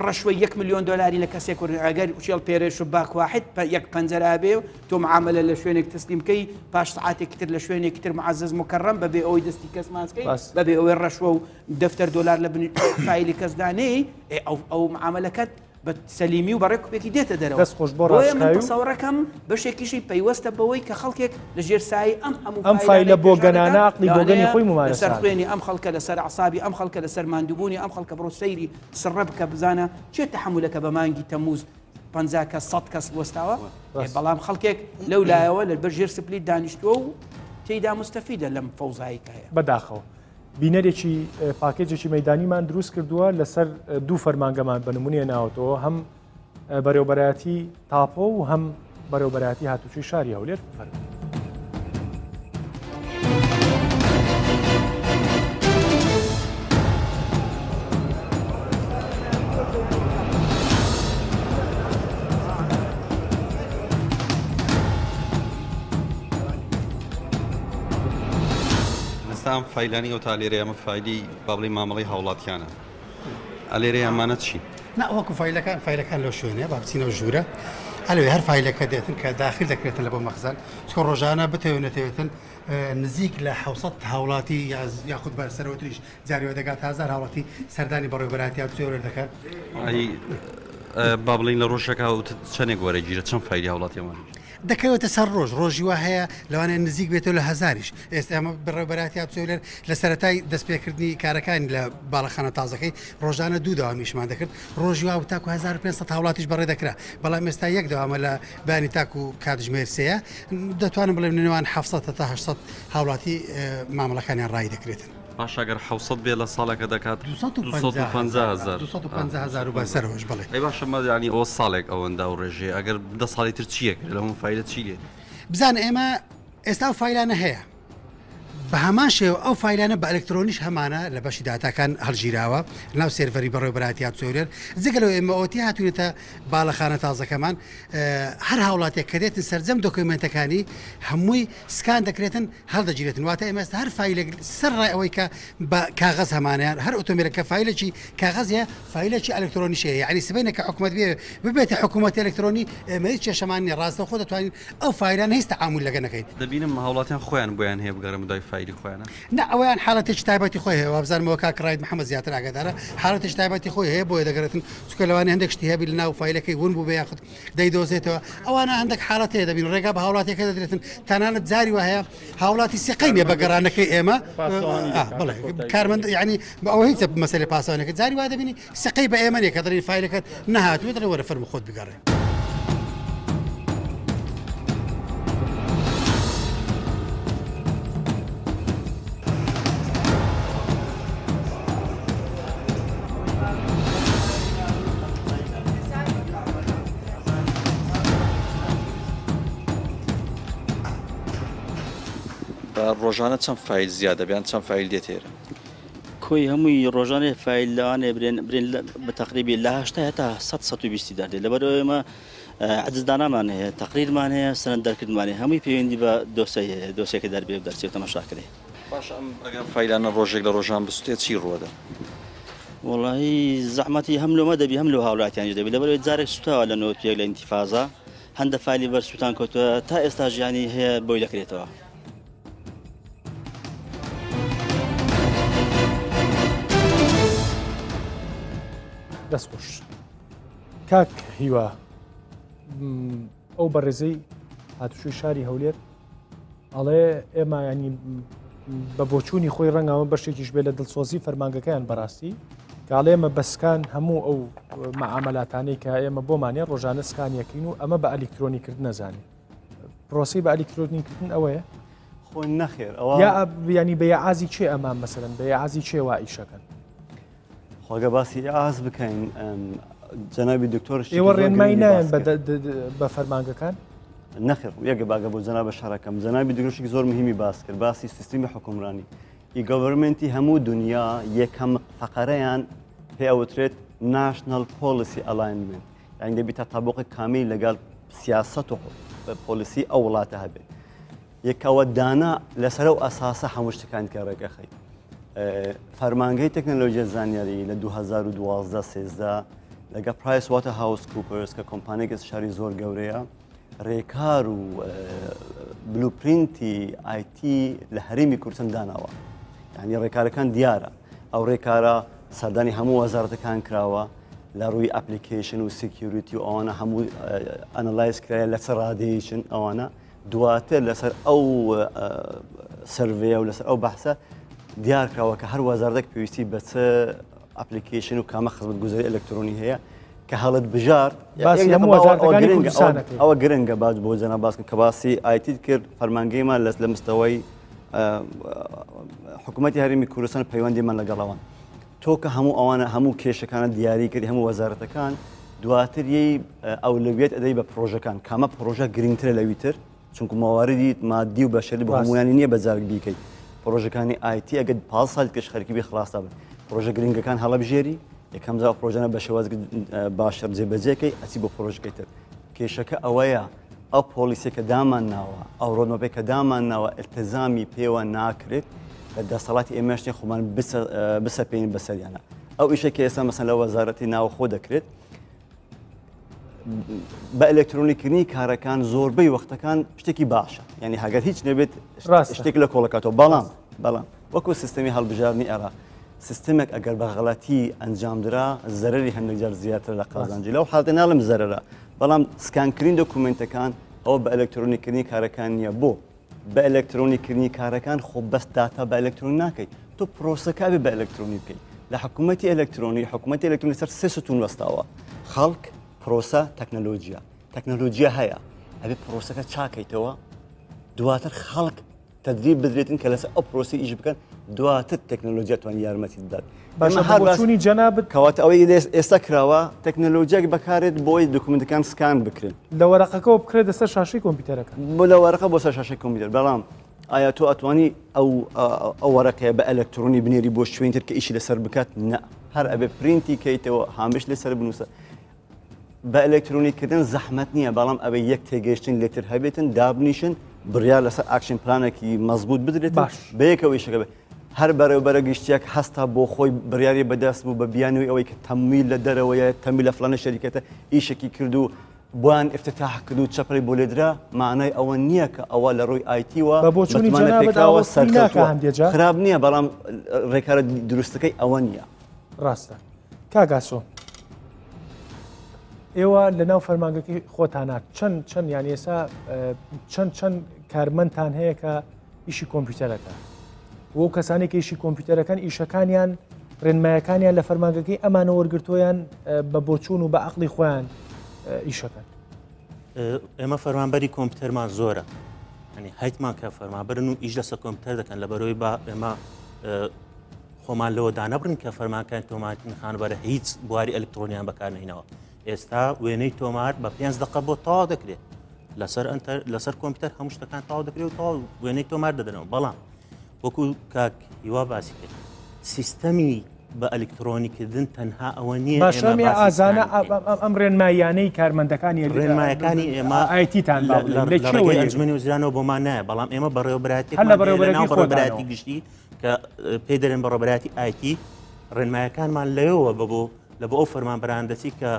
ڕەشوەی یەک ملیۆن دۆلاری لە کەسێک وەرگرن ئەگەر چێڵ پێرێ شوباک واحد یەک پەنجەرە بێ و تۆ معاملە لە شوێنێک تەسلیم بکەی پاش سەعاتێکی تر لە شوێنێکی تر معزز مکەڕەم بەبێ ئەوەی دەستی کەس ماچ بکەی ڕاست. بەبێ ئەوەی ڕەشوە و دەفتەر دۆلار لە بن فایلی کەس دانێی ئێ ئەو ئەو معاملەکەت بە سەلیمی و بە ڕێکوپێکی دێتە دەرەوە. دەست خۆش بۆ بۆیە من ڕاشکاوی و. تەسەوڕەکەم بەشێکیشی پەیوەستە بەوەی کە خەڵکێک لە ژێر سایەی ئەم هەموو ئەم فایلانەی فایلە بۆگەنانە پێشانەکە عەقڵی بۆگەنی لەوانەیە خۆی لەسەر مومارەسە ئەکا. خوێنی ئەم خەڵکە لەسەر ئەعسابی ئەم خەڵکە لەسەر ماندووبوونی ئەم خەڵکە بڕۆ سەیری سڕە بکە بزانە کێ تەحەمولەکە بە مانگی تەمووز 50 کەس 100 کەس وەستاوە ڕاست. بەڵام خەڵکێک لەو لایەوە لە بەر ژێر سپلیت دانیشتووە و تێیدا موستەفیدە لەم فەوزایی کە هەیە. بەداخەوە. بینەرێکی پاکێجێکی مەدانیمان دروست کردووە لەسەر دوو فەرمانگەمان بە نمونەیە ناوەتەوە هەم بەرێوبەرایەتی تاپۆ و هەم بەرێوبەرایەتی هاتوچوی شاری هەولێر فەرموو. ئێستا ئەم فایلانەی ئەوتا لێرەیە ئەمە فایلی با بڵێین مامەڵەی هاوڵاتیانە ئەلێرەیە ئەمانە چین؟ نا وەکو فایلەکان فایلەکان لەو شوێنەیە با بچینەوە ژوورە ئەلەوێ هەر فایلەکە دێتن کە داخل دەکرێتن لە بۆ مەخزەن چکە ڕۆژانە بتەوێت نەتەوێتن نزیک لە 600 هاوڵاتی یاخود بە سەرەوەتریش جاریوە دەگات هزار هاوڵاتی سەردانی بەڕێوەبەرایەتی هاتوچۆ دەکەن. ئەی با بڵێین لە ڕۆژێکا وتت چەندێک وەرەگیرە چەند فایلی هاوڵاتیان وەرەگیرە؟ دەکەوێتە سەر ڕۆژ، ڕۆژی وا هەیە لەوانەیە نزیک بێتەوە لە هەزاریش. ئێستا ئێمە بەڕێوەبەرایەتی هاتوچۆی هەولێر لە سەرەتای دەستپێکردنی کارەکانی لە باڵەخانە تازەکەی ڕۆژانە دوو دەوام ئیشمان دەکرد، ڕۆژی وا بوو تاکو 1500 هاوڵاتیش بەڕێ دەکرا، بەڵام ئێستا یەک دەوامە لە بەیانی تاکو کاتژمێر سێیە، دەتوانم بڵێم لە نێوان 700 هەتا 800 هاوڵاتی مامەڵەکانیان ڕایی دەکرێتن. باشە گەر 700 بێ لە ساڵێکە دەکات 250 هەزار. 250 هەزار و بەسەرەوەش بەڵێ. ئەی باشە مە یانی ئەوە ساڵێک ئەوەندە ئەو ڕێژەیە ئەگەر دە ساڵی تر چی ئەکرێ لەو فایلە چی لێ دێ؟ بزانە ئێمە ئێستا ئەو فایلانە هەیە بە هەمان شێوە ئەو فایلانە بە ئەلکترۆنیش هەمانە لە بەشی داتاکان هەڵگیراوە ناو سێرڤەری بەڕێوەبەرایەتی هاتوچۆی هەولێر جگە لەوە ئێمە ئۆتی هاتوینەتە باڵەخانە تازەکەمان هەر هاوڵاتێک کە دێتن سەرجەم دۆکیومێنتەکانی هەمووی سکان دەکرێتن هەڵدەگیرێتن واتە ئێمە ئێستا هەر فایلێک سەر ڕای ئەوەی کە بە کاغەز هەمانە یان هەر ئۆتۆمبیلێک کە فایلێکی کاغەزیە فایلێکی ئەلکترۆنیش هەیە یعنی سبەینێ کە حکومەت بێ ببێتە حکومەتی ئەلکترۆنی ئێمە هیچ کێشەمان نییە ڕاستەوخۆ دەتوانین ئەو فایلانە هیچ تەعامول لەگە نەکەین. دەبینم هاوڵاتیان خۆیان بۆیان هەیە بگەڕێن بەدوای فایلی خۆیانا. نا ئەوەیان حاڵەتێکی تایبەتی خۆی هەیە وابزانم ئەوە کاک ڕائید محەمەد زیاتر ئاگادارە حاڵەتێکی تایبەتی خۆی هەیە بۆیە دەگەڕێتن چونکە لەوانەیە هەندێک شتی هەبی لەناو فایلەکەی ون بووبێ یاخود دەیدۆزێتەوە ئەوانە هەندێک حاڵەت هەیە دەبین ڕێگا بە هاوڵاتیەکە دەدرێتن تەنانەت جاری وا هەیە هاوڵاتی سیقەی نیە بە گەڕانەکەی ئێمە بڵێ کارمەند یعنی بە ئەوە هیچ مەسەلەی پاسەوانەکە جاری وا دەبینی سیقەی بە ئێمە نیە کە دەڵێن فایلەکەت نەهاتووە دەڵێ وەرە فەرموو خۆت بگەڕێ. ڕۆژانە چەند فایل زیاد دەبێت یان چەند فایل دێت ئێرە؟ کۆی هەمووی ڕۆژانەیە فایل لەوانەیە برێن برێن بە تەقریبی لە هەشتا هەتا سەد سەد و بیستی دەردێت لەبەر ئەوەی ئێمە عەجزدانامان هەیە تەقریرمان هەیە سەند دەرکردمان هەیە هەمووی پەیوەندی بە دۆسەی هەیە دۆسیەکە دەربێ و دەرچێ و تەماشا کرێ. باشە ئەم ئەگەر فایلانە ڕۆژێک لە ڕۆژان بسوتێ چی ڕووەدا؟ وەڵاهی زەحمەتی هەم لۆمە دەبی هەم لۆ هاوڵاتیانیش دەبی لەبەر ئەوەی جارێک سوتاوە لە 91 لە ئینتیفازە هەندە فایلی بەر سوتان کەوتووە تا ئێستا ژیانی هەیە بۆی دەکرێتەوە. دەست خۆش کاک هیوا ئەو بەڕێزەی هاتوچۆی شاری هەولێر ئەڵێ ئێمە ینی بە بۆچوونی خۆی ڕەنگەوە بەشێکیش بێ لە دڵسۆزی فەرمانگەکەیان بەڕاستی کاڵێمە بەسکان هەموو ئەو مەعاملاتانەی کە ئێمە بۆمانێ ڕۆژانە سکانیەکەین و ئەمە بە ئەلیکترۆنیکردن نەزانین پرۆسی بە ئەلیکترۆنیکردن ئەوەیە خۆ نەخێر ئەوە ینی بە یاعازی چێ ئەمان مەسەرن بە یاعازی چێ وا ئیشەکەن خۆگە باسی ئاز بکەین جەنابی دکتۆر ئێوە ڕێنمایی نایەن بە فەرمانگەکان؟ نەخێر یەکە باگە بۆ جەنابە شەڕەکەم جەنابی دکتۆرشێکی زۆر مهمی باس کرد باسی سیستمی حکومرانی e-government ی هەموو دنیا یەکەم فقرەیان پێ ئەوترێت national policy alignment یانی دەبی تەتابقی کامیل لەگەڵ سیاسەت و policy ئەو وڵاتە هەبێت یەکەوە دانا لەسەر ئەو ئەساسە هەموو شتەکان کە ڕێکەخەی فەرمانگەی تەکنەلۆژیە زانیاری لە 2012 سێزدە لەگە پرایس واتە هاوس کوپەرس کە کۆمپانیەکی شاری زۆر گەورەیە ڕێکار و blueprint ی IT لە هەرێمی کوردستان داناوە یعنی ڕێکارەکان دیارە ئەو ڕێکارە سەردانی هەموو وەزارەتەکان کراوە لە ڕووی application و security و ئەوانە هەموو analyze کرایە لە چ ڕادەیەکن ئەوانە دواتر لەسەر ئەو survey ە و لەسەر ئەو بەحسە دیار کراوە کە هەر وەزارەتێک پێویستی بە چ application و کامە خزمەتگوزاری ئەلکترۆنی هەیە کە هەڵت بژارد ئەوە گرنگە باج بۆ جەنا باسکن کە باسی IT ت کرد فەرمانگەیمان لەس لە مستەوەی حکوومەتی هەرێمی کوردستان پەیوەندیمان لەگەڵەوەن تۆ کە هەموو ئەوانە هەموو کێشەکانە دیاری کردی هەموو وەزارەتەکان دواتر یەی ئەولەویەت ئەدەی بە پرۆژەکان کامە پرۆژە گرنگترە لەوی تر چونکو مواردی مادی و بەشەری بۆ هەمویانی نییە بە جارێک بیکەیت پرۆژەکانی IT ئەگەر پاڵ ساڵ پێش خەرکی بێ خلاص بن پرۆژە گرنگەکان هەڵەبژێری یەکەم جار پرۆژانە بە شێواز باشتر جێبەجێکەی ئەچی بۆ پرۆژەکەی تر کێشەکە ئەوەیە ئەو policy ە کە دامان ناوە، ئەو roadmap ەی کە دامان ناوە ئیلتیزامی پێوە ناکرێت، لە دەسەڵاتی ئێمەش نیە خۆمان بسەپێنین بەسەریانە. ئەو ئیشە کە ئێستا مەسەن لە وەزارەتی ناوخۆ دەکرێت، بە ئەلکترۆنیکردنی کارەکان زۆربەی وەختەکان شتێکی باشە یعنی هەگەر هیچ نەبێت شتێک لە کۆڵەکاتەوە بەڵام بەڵام وەکو سیستەمی هەڵبژاردنی عێراق سیستمێک ئەگەر بە غەڵەتی ئەنجامدرا زەرەری هەندێک جار زیاتر لە قازانجی لەو حاڵەتە ناڵێم زەرەرە بەڵام سکانکردنی دۆکومێنتەکان. ئەوە بە ئەلکترۆنیکردنی کارەکان نییە. بۆ بە ئەلکترۆنیکردنی کارەکان؟ خۆ بەس داتا بە ئەلکترۆنی ناکەیت، تۆ پرۆسەکە بێ بە ئەلکترۆنی بکەیت. لە حکوومەتی ئەلکترۆنی، حکوومەتی ئەلکترۆنی سەر سێ ستون وەستاوە: خەڵک، پرۆسە، تەکنەلۆژیا. تەکنەلۆژیا هەیە، ئەبێ پرۆسەکە چاکەیتەوە، دواتر خەڵک تدریب بدرێتن کە لەسەر ئەو پرۆسی ئیش بکەن، دواتر تەکنەلۆژیا توانانی یارمەتی بدات. باشە هەر بۆچوونی جەنابت کەواتە ئەوەی ئێستا کراوە تەکنەلۆژیاک بەکارێت بۆی document ەکان scan بکرێن، لە وەرەقەکەەوە بکرێت سەر شاشەی کۆمپیوتەرەکە، بۆ لە وەرەقە بۆ سەر شاشەی کۆمپیوتەر. بەڵام ئایا تۆ ئەتوانی ئەو ئەو وەرەقەیە بە ئەلکترۆنی بنێری بۆ شوێنتر کە ئیشی لەسەر بکات؟ نە، هەر ئەبێ پرینتی کەیتەوە، هامش لەسەر بنووسە. بە ئەلکترۆنی کردن زەحمەت نییە، بەڵام ئەوەی یەک تێگەیشتن لێتر هەبێتن، دابنیشن بڕیار لەسەر action plan ێکی مەزبوط بدرێت، باش بەیەکەوە ئیشەکە بێت. هەر بەڕێوبەرە گشتیەک هەستا بۆ خۆی بڕیاری بەدەست بوو بە بیانوی ئەوەی کە تەمویل لە دەرەوەیە، تەمویل لە فلانە شەریکەتە، ئیشێکی کرد و بۆیان افتتاح کرد و چەپڵی بۆ لێدرا، معنای ئەوە نییە کە ئەوە لە ڕووی IT وە بە بۆچوونی متمانە جەنابت پێکراوە ئاڵۆزتری ناکا سەرکەوتووە. هەندێ جار؟ خراپ نییە، بەڵام ڕێکارە دروستەکەی ئەوە نییە. ڕاستە کاک ئاسۆ، ئێوە لە ناو فەرمانگەکەی خۆتانە چەند چەند یان ئێسا چەند چەند کارمەندتان هەیە کە ئیشی کۆمپیوتەرەکە و کەسانی کە ئیشی کۆمپیوتەرەکەن ئیشەکانیان ڕێنمایەکانیان لە فەرمانگەکەی ئەمانە وەرگرتویان بە بۆچوون و بە عقلی خۆیان ئیشەکەن؟ ئێمە فەرمانبەری کۆمپیوتەرمان زۆرە، ینی هەیتمان کە فەرمانبەرن و ئیش لەسەر کۆمپیوتەر دەکەن. لە بەرەوەی با ئێمە خۆمان لەوە دانەبڕین کە فەرمانکان تۆمارکردنی خانووبەرە هیچ بواری ئەلکترۆنیان بەکارنەهینەوە. ئێستا وێنەی تۆمار بە 5 دقە بۆ تەواو دەکرێت، لەسەر ئەنتەر لەسەر کۆمپیوتەر هەموو شتەکان تەواو دەکرێت و تەواو وێنەی تۆمار دەدەنەوە. بەڵام وەکو کاک هیوا باسی کرد، سیستەمی بە ئەلکترۆنیکردن تەنها ئەوە نییە. باشە ئێمە باسی ئازانە سکان بکەین. ئەم ڕێنماییانەی کارمەندەکانی ڕێنمایەکانی ئێمە IT تان لە لە لە ڕێگەی ئەنجومەنی وەزیرانەوە بۆمان نایە، بەڵام ئێمە بەڕێوەبەرایەتیەکمان هەر لە هەیە لەناو بەڕێوەبەرایەتی بەڕێوەبەرایەتی خۆتانەوە. گشتی کە پێی دەرێن بەڕێوەبەرایەتی IT، ڕێنمایەکانمان لەوێوە بە بۆ لە بۆ ئەو فەرمانبەران دەچی کە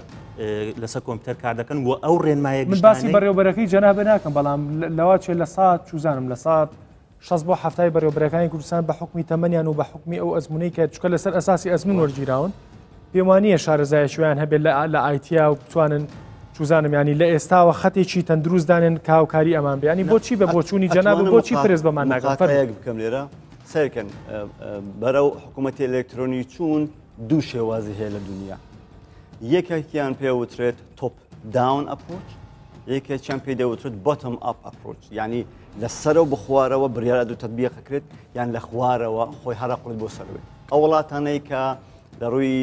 لەسەر کۆمپیوتەر کار دەکەن و ئەو ڕێنمایە من باسی بەڕێوەبەرەکەی جەنابە ناکەم، بەڵام لەوا چێ لە سات چوزانم لە سات 60 بۆ 70 بەڕێوەبەرەکانی کوردستان بە حکمی تەمەنیان و بە حکمی ئەو ئەزمونەی کە چکە لەسەر ئەساسی ئەزمون وەرگیراون، پێوانیە شارەزایەکیان هەبێت لە IT یا و بتوانن چوزانم ینی لە ئێستاوە خەتێکی تەندروست دانێن کاوکاری ئەمان بیانی. بۆچی بە بۆچوونی جەناب بۆچی پرس بەمان ناکەن؟ فەرموو. بکەم لێرە سەیرکەن، بەرەو حکوومەتی ئەلکترۆنی چوون دوو شێوازی هەیە لە دنیا. یەکێکیان پێوترێت top down approach، یەکێکیان پێی دەوترێت bottom up approach، یعنی لە سەرەوە بخوارەوە بڕیار دوو تەطبیق کرێت یان لە خوارەوە خۆی هەرە قوڵی بۆ سەروێت. ئەو وڵاتانەی کە لە ڕووی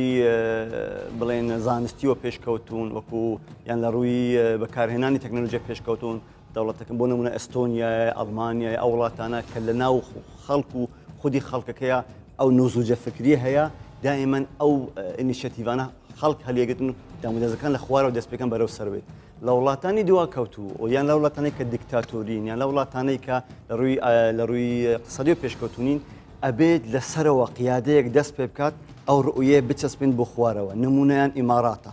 بڵێن زانستیەوە پێشکەوتون وەکو یان لە ڕووی بەکارهێنانی تەکنەلۆژیا پێشکەوتون، دەوڵەتەکە بۆ نمونە ئەستۆنیا، ئەڵمانیا، ئەو وڵاتانە کە لە ناو خەڵک و خودی خەڵکەکەیە ئەو نوزوجە فکری هەیە، دائما ئەو initiative انە خەڵک هەلێگرتن و دامودەزگەکان لە خوارەوە دەست پێکەن بەرەو سەروێت. لە وڵاتانی دواکەوتوو و یان لە وڵاتانی کە دیکتاتۆرین یان لە وڵاتانەی کە لە ڕووی اقتصادی و پێشکەوتونین، ئەبێت لەسەرەوە قیادەیەک دەست پێ بکات ئەو ڕوویە بچەسپێن بۆ خوارەوە. نمونەیان ئیماراتە،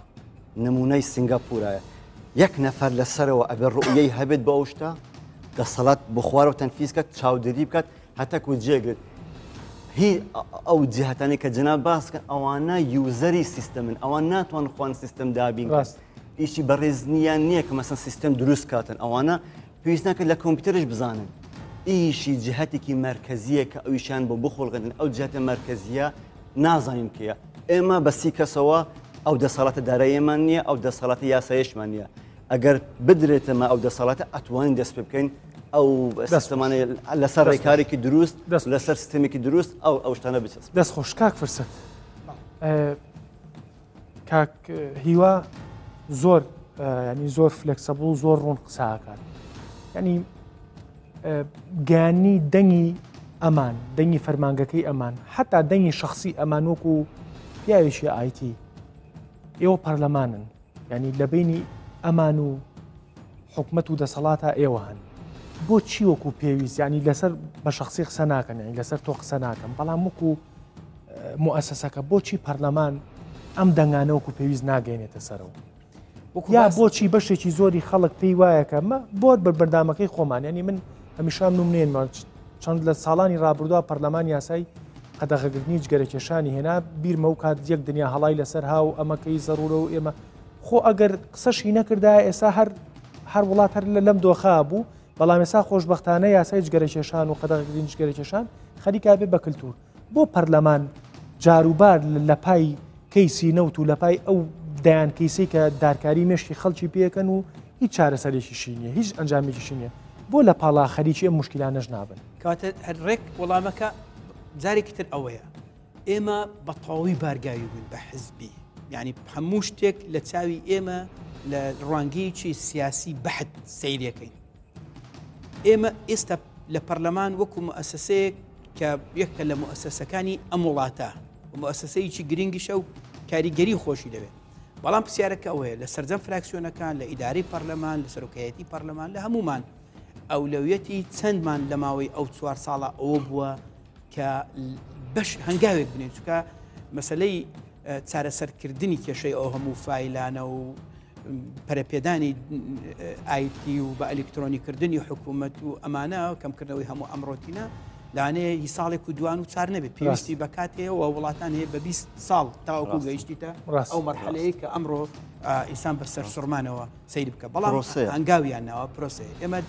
نمونەی سنگاپورایە. یەک نەفەر لەسەرەوە ئەبێت ڕوویەی هەبێت بۆ ئەو شتە، دەسەڵات بۆ خوارەوە تەنفیز کات، چاودێری بکات هەتاکو جێگرێت. هی ئەو جهتانی کە جەناب باس کەن ئەوانە user ی سیستەمن، ئەوان ناتوان خوان سیستەم دابین. ڕاست ئیشی بەڕێزنیان نییە کە مەسەن سیستەم دروست کاتن، ئەوانە پێویست ناکات لە کۆمپیوتەرش بزانن. ئیشی جهتێکی مەرکەزیە کە ئەویشیان بۆ بخۆڵگەن، ئەو جهتە مەرکەزیە نازانین کێیە. ئێمە بە سی کەسەوە ئەو دەسەڵاتە داراییەمان نییە، ئەو دەسەڵاتە یاساییشمان نییە. ئەگەر بدرێتەمە ئەو دەسەڵاتە ئەتوانین دەست پێ بکەین ئەو سیستەمانە لەسەر ڕێکارێکی دروست، لەسەر سیستەمێکی دروست ئەو ئەو شتانە بچەسپێن. دەست خۆش کاک فرسەت. کاک هیوا زۆر ینی زۆر flexible، زۆر ڕوون قساکات، ینی گەیانی دەنگی ئەمان، دەنگی فەرمانگەکەی ئەمان، حتا دەنگی شخصی ئەمان وەکو پیاوێکی IT. ئێوە پەرلەمانن، ینی لە بینی ئەمان و حکومەت و دەسەڵاتە ئێوە هەن، بۆچی وەکو پێویست ینی لەسەر بە شخصی قسە ناکەن، ینی لەسەر تۆ قسە ناکەم، بەڵام وەکو موئەسەسەکە بۆچی پەرلەمان ئەم دەنگانە وەکو پێویست ناگەێنێتە سەرەوە؟ یا بۆچی بەشێکی زۆری خەڵک پێی وایە کە مە بۆ بەردامەکەی خۆمان، ینی من هەمیشان نمونێنمان چەند لە ساڵانی ڕابردووە پەرلەمان یاسای قەدەغەگرتنی جگەرەکێشانی هێنا، بیرمە و کات یەک دنیا هەڵای لەسەر ها و ئەمەکەی زەرورە و ئێمە خۆ ئەگەر قسەشی نەکردا ئێستا هەر هەر وڵات هەر لەم دۆخە بوو بەڵام ئێستا خۆشبەختانە یاسای جگەرەکێشان و قەدەغەکردنی جگەرەکێشان خەریکا بێ بە کلتور. بۆ پەرلەمان جاروبار لە پای کەیسی نەوت و لە پای ئەو دەیان کەیسەی کە دارکاری مێشکی خەڵکی پێکەن و هیچ چارەسەرێکیشی نییە، هیچ ئەنجامێکیشی نییە، بۆ لە پاڵا خەریکی ئەم موشکیلانەش نابن؟ کەواتە هەر ڕێک وەڵامەکە جارێکی تر ئەوەیە ئێمە بە تەواوی بارگاوی بووین بە حزبی یعنی هەموو شتێک لە چاوی ئێمە لە ڕوانگەیەکی سیاسی بەحت سەیرەکەین ئێمە ئێستا لە پەرلەمان وەکو موئەسەسەیەک کە یەکە لە موئەسەسەکانی ئەم وڵاتە و موئەسەسەیەکی گرنگیشە و کاریگەری خۆشی دەوێت بەڵام پرسیارەکە ئەوەیە لە سەرجەم فراکسیۆنەکان لە ئیدارەی پەرلەمان لە سەرۆکایەتی پەرلەمان لە هەمومان ئەولەویەتی چەندمان لە ماوەی ئەو چوار ساڵە ئەوە بووە کە بەش هەنگاوێک بنێن چکە مەسلەی چارەسەرکردنی کێشەی ئەو هەموو فایلانە و پەرەپێدانی ئایتی و بە ئەلیکترۆنیکردنی حکوومەت و ئەمانە کەمکردنەوەی هەموو ئەم ڕۆتینە لانەیە هی ساڵێک و دوان و چار نەبێت پێویستی بە کات هەیە و وڵاتان هەیە بە 20 ساڵ تاوەکو گەیشتیتە ئەو مەرحەلەیە کە ئەمڕۆ ئینسان بە سەر سوڕمانەوە سەیر بکە بەڵام هەنگاویان ناوە پرۆسەیە ئێمە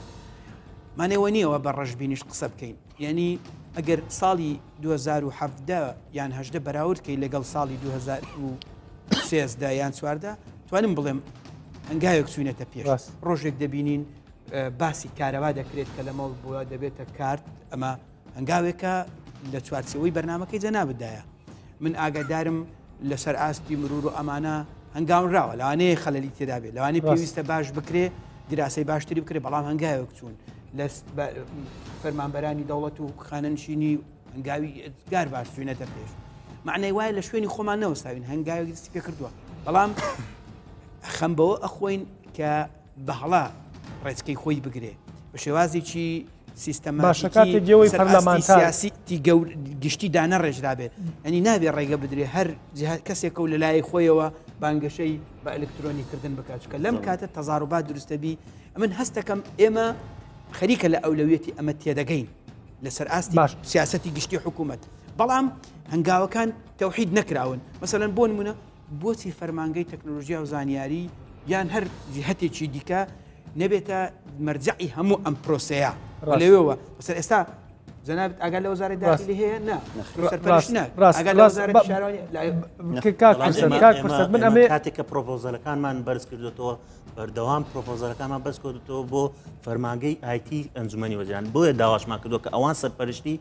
مانەوە نییەوە بە ڕەشبینیش قسە بکەین یعنی ئەگەر ساڵی 2017 یان هەژدە بەراورد کەی لەگەڵ ساڵی 2013 یان 14 توانم بڵێم هەنگاوێک چوینەتە پێش ڕۆژێک دەبینین باسی کارەبا دەکرێت کە لەمە بۆ دەبێتە کارت ئەمە هەنگاوێکە لە چوارچەوەی بەرنمەکەی جەنابدایە من ئاگادارم لەسەر ئاستی مرور و ئەمانە هەنگاونراوە لەوانەیە خەلەلی تێدا بێت لەوانەیە پێویستە باش بکرێ دراسەی باشتری بکرێ بەڵام هەنگاوێک چوون لە فەرمانبەرانی دەوڵەت و خانەنشینی هەنگاوی ئێجگار باش چوینەتە پێش معنای وایە لە شوێنی خۆمان نەوەستاوین هەنگاوێک دەستی پێ کردووە بەڵام خەم بەوە ئەخۆین کە بەهڵە ڕێچکەی خۆی بگرێ بە شێوازێکی باشە کاتێک گێوەی پەرلەمانتار سیاسی گەور گشتی دانەڕێژرابێت ئەنی نابێ ڕێگە بدرێ هەر کەسێکە و لە لای خۆیەوە بانگەشەی بە ئەلکترۆنی کردن بکات چکە لەم کاتە تەزاروبات دروستەبی ئەمن هەستەکەم ئێمە خەریکە لە ئەولەویەتی ئەمە تێدەگەین لەسەر ئاستی باش سیاستی گشتی حکوومەت بەڵام هەنگاوەکان تەوحید نەکراون مەسەلەن بۆ نمونە بۆچی فەرمانگەی تەکنۆلۆژیا و زانیاری یان هەر جیهتێکی دیکە نەبێتە مەرجعی هەموو ئەم پرۆسەیە لەوێوە بەسەر ئێستا جەنابت ئاگا لە وەزارەتی داخلی هەیە نا سەرپەرشت نا ئاگا لە وەزارەتی شارەوانی کاک فرسەت من ئەمێ کاتێک کە پرۆپۆزەلەکانمان بەرز کردوێتەوە بەردەوام پرۆپۆزەلەکانمان بەرز کردوێتەوە بۆ فەرمانگەی ئایتی ئەنجومەنی وەزیران بۆیە داواشمان کردووە کە ئەوان سەرپەرشتی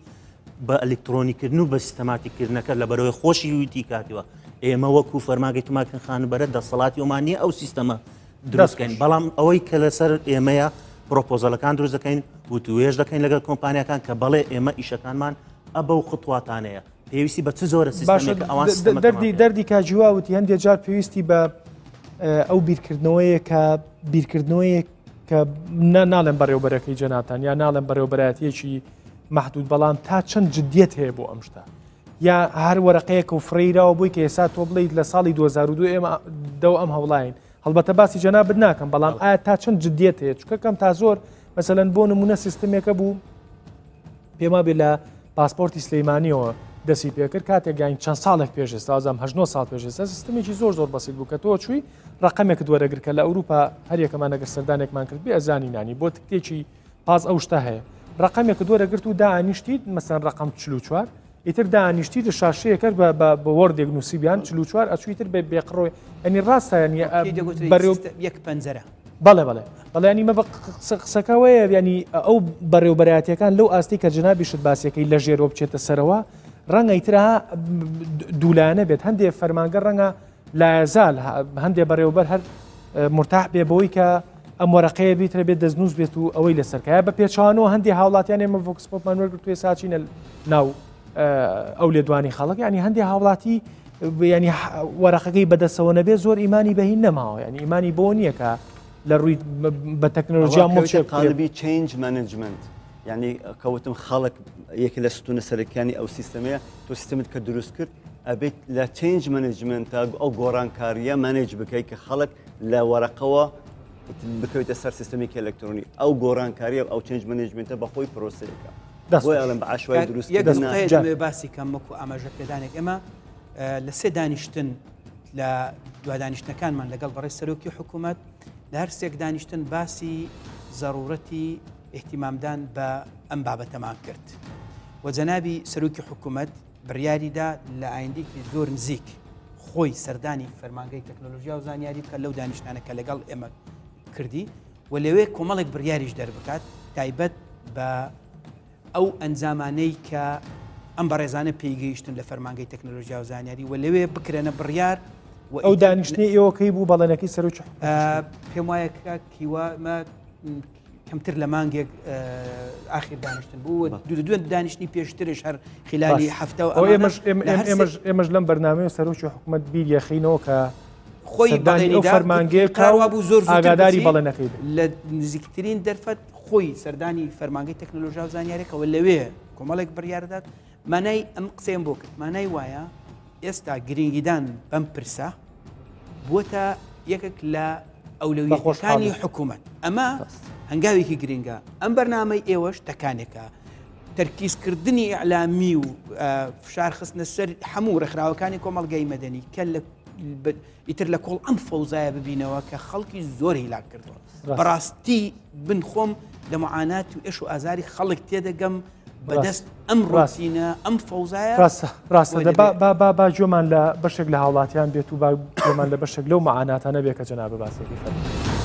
بە ئەلکترۆنیکردن و بە سیستەماتیکردنەکە لە بەرەوەی خۆشی وتی کاتیوە ئێمە وەکو فەرمانگەی تۆمارکردن خانووبەرە دەسەڵاتی ئەومان نییە ئەو سیستەمە دروست بکەین بەڵام ئەوەی کە لەسەر ئێمەیە پرۆپۆزەلەکان دروست دەکەین وتوێژ دەکەین لەگەڵ کۆمپانیاکان کە بەڵێ ئێمە ئیشەکانمان ئەبە و خطواتانەیە پێویستی بە چ زۆرە سیستەمێکە ئەوان دەردی دەردی کاجیوا وتی هەندێک جار پێویستی بە ئەو بیرکردنەوەیە کە بیرکردنەوەیەک کە ناڵێم بەڕێوبەرەکەی جەنابتان یا ناڵێم بەڕێوبەرایەتیەکی محدود بەڵام تا چەند جدیت هەیە بۆ ئەم شتە یا هەر وەرەقەیەکە و فڕێیراوە بۆی کە ئێستا تۆ بڵیت لە ساڵی 2002 ئێمە دەو ئەم هەوڵاین هەڵبەتە باسی جەنابت ناکەم بەڵام ئایا تا چەند جدیت هەیە چونکە کەم تا زۆر مەسەلەن بۆ نمونە سیستمێکە بوو پێما بێ لە پاسپۆرتی سلەیمانیەوە دەسی پێکرد کاتێک گەین چەند ساڵێک پێش ئێستا وازم هەشت ساڵ پێش ئێستا سیستمێکی زۆر زۆر بەسیت بوو کە تۆ چووی ڕقەمێکت وەرەگر کە لە ئەوروپا هەریەکەمان ئەگەر سەردانێکمان کرد بێ ئەزانی نانی بۆ تکتێکی پاس ئەو شتە هەیە ڕقەمێکت وەرەگرت و دانیشتیت مەسەن ڕقم 44 ئیتر دانیشتی لە شاشەیەکەر بە بە وەردێک نووسیبیان 44 ئەچووی تر بە بێقڕۆی ئەنی ڕاستە ینی بەرێو یەک پەنجەرە بەڵێ بەڵێ بەڵێ ینی مە بە قسەکەوەیە ینی ئەو بەڕێوبەرایەتەکان لەو ئاستی کە جنابیشت باسیەکەی لە ژێرەوە بچێتە سەرەوە ڕەنگە ئیترا دوولایەنە بێت هەندێک فەرمانگە ڕەنگە لایەزال هەندێ بەڕێوبەر هەر مرتاح بێ بەوەی کە ئەم وەرەقەیە بیترە بێت دەستنووس بێت و ئەوەی لەسەرکایە بە پێچوانەوە هەندێ هاوڵاتیان ئێمە vox pop مان وەرگرتووە ساچینە ناو ئەو لێدوانی خەڵک ینی هەندێ هاوڵاتی ینی وەرەقەکەی بەدەستەوە نەبێت زۆر ئیمانی بەهین نەماوە ینی ئیمانی بۆ نییە کە لە ڕووی بە تەکنۆلۆژیا مڵچێ قالبی change management یعنی کەوتم خەڵک یەکە لە ستونە سەرەکیانی ئەو سیستەمەیە تۆ سیستمت کە دروست کرد ئەبێت لە change management تا ئەو گۆڕانکاریە manage بکەیت کە خەڵک لە وەرەقەوە بکەوێتە سەر سیستمێکی ئەلکترۆنی ئەو گۆڕانکاریە ئەو change management ە بەخۆی پرۆسەیەکە بۆیە ئەڵێم بە عەشوایی دروست باسی کەم وەکو ئاماژە پێدانێک ئێمە لە سێ دانیشتن. لە دوادانیشتنەکانمان لەگەڵ بەڕێز سەرۆکی حکوومەت لە هەر سێک دانیشتن باسی زەڕوورەتی ئیهتیمامدان بە ئەم بابەتەمان کرد و جەنابی سەرۆکی حکوومەت بڕیاریدا لە ئایندێکی زۆر نزیک خۆی سەردانی فەرمانگەی تەکنۆلۆژیا و زانیاری بکات لەو دانیشتانە کە لەگەڵ ئێمە کردی و لەوێ کۆمەڵێک بڕیاریش دەربکات تایبەت بە ئەو ئەنجامانەی کە ئەم بەڕێزانە پێی گەیشتن لە فەرمانگەی تەکنەلۆژیا و زانیاری و لەوێ بکرێنە بڕیار و ئەو دانیشتنی ئێوەکەی بوو بەڵێنەکەی سەرۆکی پێم وایە کاک هیوا مە کەمتر لە مانگێک ئاخیر دانیشتن بوو دوو دوو دانیشتنی پێشترش هەر خلالی هەفتە و ئێمەش ئێمەش ئێمەش لەم بەرنامەیە سەرۆکی حکوومەت بیر یەخینەوە کە خۆی بەڵێنی ئەو فەرمانگەیە کاروا بوو زۆر ئاگاداری بەڵێنەکەی لە نزیکترین دەرفەت خۆی سەردانی فەرمانگەی تەکنەلۆژیا و زانیارێکەوە لەوێ کۆمەڵێک بڕیاردات مانای ئەم قسەیەم بۆ کرد مانای وایە ئێستا گرنگیدان بەم پرسە بووەتە یەکێک لە ئەولەویەتەکانی حکوومەت ئەمە هەنگاوێکی گرنگە ئەم بەرنامەی ئێوەش تەکانێکە تەرکیزکردنی ئیعلامی و فشار خستنە سەر هەموو ڕێکخراوەکانی کۆمەڵگەی مەدەنی کە لە ئیتر لە کۆڵ ئەم فەوزایە ببینەوە کە خەڵکی زۆر هیلاک کردووە بەڕاستی بن خۆم لە معانات و ئێش و ئازاری خەڵک تێدەگەم بەدەست ئەم ڕاستینە ئەم فەوزایە ڕاستە ڕاستە با با با گوێمان لە بەشێک لە هاوڵاتیان بێت و با گوێمان لە بەشێک لەو معاناتانە بێ کە جەنابە باسێکی فەرموو.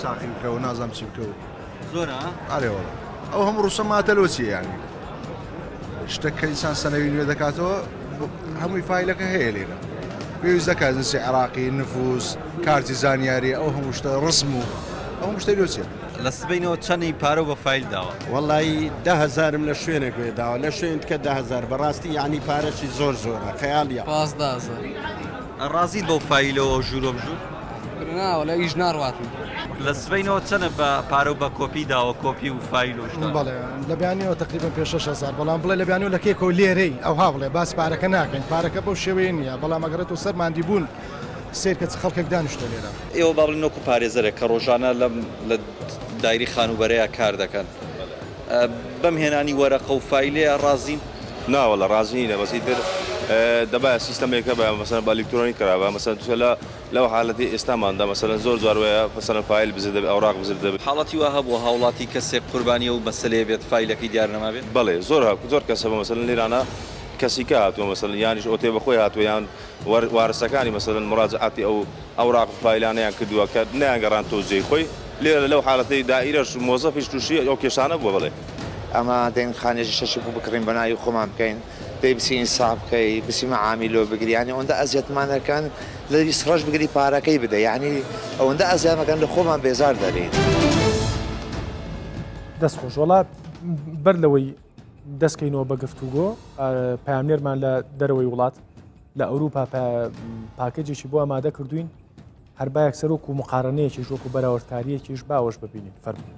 ساقی بکە و نازانم چی بکە و زۆرە ئەرێ وەڵا ئەو هەموو ڕسوماتە لۆ چیە یانی شتە کە ئینسان سەنەوی نوێ دەکاتەوە هەمووی فایلەکە هەیە لێرە پێویست دەکات جنسی عێراقی نفوس کارتی زانیاری ئەو هەموو شتە ڕسم و ئەو هەموو شتە لۆ چیە لە سبەینەوە چەنی پارەو بە فایل داوە؟ وەڵایی 10 هەزارم لە شوێنێک وێ داوە لە شوێن تکە 10 هەزار بەڕاستی یعنی پارەشی زۆر زۆرە خەیاڵیە. 15 هەزار. ڕازیت بەو فایلەوە ژوورۆ بژوور؟ نا وەلا ئیش ناڕواتن. لە سبەینەوە چەنە بە پارەو بە کۆپی داوە کۆپی و فایل و شتان؟ بەڵێ لە بیانیەوە تەقریبەن پێ 6000 بەڵام بڵێ لە بیانیەوە لە کێکەوە لێرەی ئەوها بڵێ باس پارەکە ناکەین پارەکە بەو شێوەیە نییە بەڵام ئەگەڕێتەوە سەر ماندی بوون سەیر کە چ خەڵکێک دانیشتوە لێرە. ئێوە با بڵێین وەکو پارێزەرێک کە ڕۆژانە لەم لە دایری خانووبەرەیا کار دەکەن بەم هێنانی وەرەقە و فایلەیە ڕازین؟ نا وەڵا ڕازی نینە بەس ئیتر دەبایە سیستەمێک هەبایە مەسەلەن بە ئەلیکترۆنی کرابا مەسەلەن چونکە لە لەو حالەتەی ئێستاماندا مەسەلەن زۆر جار وایە مەسەلەن فایل بزر دەبێ ئەوراق بزر دەبێ. حاڵەتی وا هەبووە هاوڵاتی کەسێک قوربانی ئەو مەسەلەیە بێت فایلەکەی دیار نەمابێت؟ بەڵێ زۆر زۆر کەس هەبووە مەسەلەن لێرانە کەسیکە هاتووە مەسەلەن یانیش ئۆتێ بەخۆی هاتووە یان وارسەکانی مەسەلەن موراجەعاتی ئەو ئەوراق و فایلانەیان کردووە کە نەیانگەڕاندتەوە جێی خۆی لێرە لەو حالەتەی دائیرەش مۆزەفیش تووشی ئەو کێشانە بووە بەڵێ. ئەمە دێن خانێکی شەشی بۆ بکڕین بە ناوی خۆمان بکەین دەی بچی ئینساف بکەی بچی مەعامی لۆ بگری یانی ئەوەندە ئەزیەتمان ئەکەن لە ڕەش بگری پارەکەی بدە یانی ئەوەندە ئەزیەتمان ئەکەن لە خۆمان بێزار دەبین. دەست خۆش وەڵا بەر لەوەی دەستکەینەوە بە گفتوگۆ پامنێرمان لە دەرەوەی وڵات لە ئەوروپا پاکێجێکی بۆ ئامادە کردوین هەر با یەکسەر وەکو مقارنەیەکیش وەکو بەراوردکارییەکیش با ئەوەش ببینین فەرموو.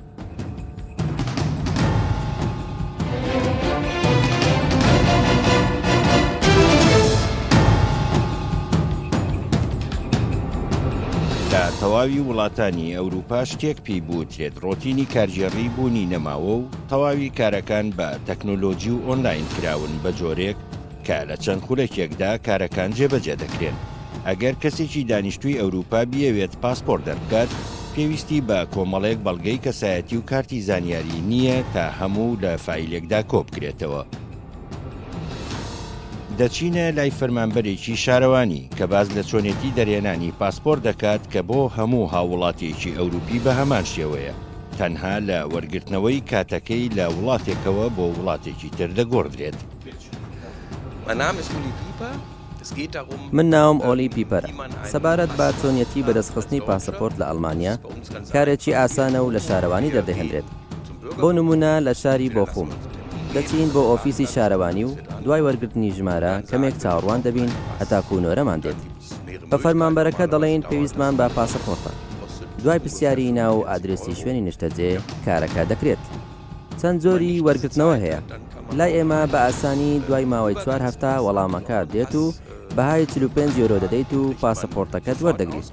لە تەواوی وڵاتانی ئەوروپا شتێک پێی بوترێت ڕۆتینی کارگێڕی بوونی نەماوە و تەواوی کارەکان بە تەکنۆلۆجی و ئۆنلاین کراون بە جۆرێک کە لە چەند خولەکێکدا کارەکان جێبەجێ دەکرێن. ئەگەر کەسێکی دانیشتووی ئەوروپا بیەوێت پاسپۆرت دەربکات، پێویستی بە کۆمەڵێک بەڵگەی کەسایەتی و کارتی زانیاری نییە تا هەموو لە فایلێکدا کۆبکرێتەوە. دەچینە لای فەرمانبەرێکی شارەوانی کە باس لە چۆنێتی دەرهێنانی پاسپۆرت دەکات کە بۆ هەموو هاووڵاتییەکی ئەوروپی بە هەمان شێوەیە، تەنها لە وەرگرتنەوەی کاتەکەی لە وڵاتێکەوە بۆ وڵاتێکی تر دەگۆڕدرێت. من ناوم ئۆلی پیپەرە. سەبارەت بە چۆنیەتی بەدەستخستنی پاسەپۆرت لە ئەڵمانیا، کارێکی ئاسانە و لە شارەوانی دەردەهێنرێت. بۆ نموونە لە شاری بۆخوم، دەچین بۆ ئۆفیسی شارەوانی و دوای وەرگرتنی ژمارە کەمێک چاوەڕوان دەبین هەتاکوو نۆرەمان دێت. بە فەرمانبەرەکە دەڵێین پێویستمان بە پاسەپۆرتە. دوای پرسیاری ناو و ئادرێسی شوێنی نیشتەجێ کارەکە دەکرێت. چەند جۆری وەرگرتنەوە هەیە. لای ئێمە بە ئاسانی دوای ماوەی چوار هەفتە وەڵامەکە دێت و بەهای 45 یۆرۆ دەدەیت و پاسەپۆرتەکەت وەردەگریت.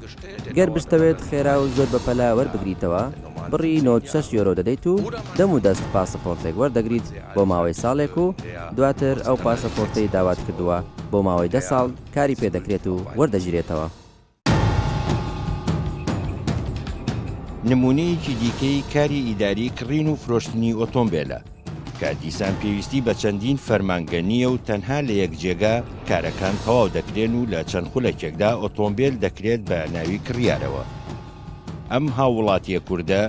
گەر بشتەوێت خێرا و زۆر بەپەلە وەربگریتەوە، بڕی 96 یۆرۆ دەدەیت و دەم و دەست پاسەپۆرتێک وەردەگریت بۆ ماوەی ساڵێک و دواتر ئەو پاسەپۆرتەی داوات کردووە بۆ ماوەی دە ساڵ کاری پێدەکرێت و وەردەگیرێتەوە. نموونەیەکی دیکەی کاری ئیداری کڕین و فرۆشتنی ئۆتۆمبێلە، کە دیسان پێویستی بە چەندین فەرمانگە نییە و تەنها لە یەک جێگا کارەکان تەواو دەکرێن و لە چەند خولەکێکدا ئۆتۆمبێل دەکرێت بە ناوی کڕیارەوە. ئەم هاووڵاتییە کوردە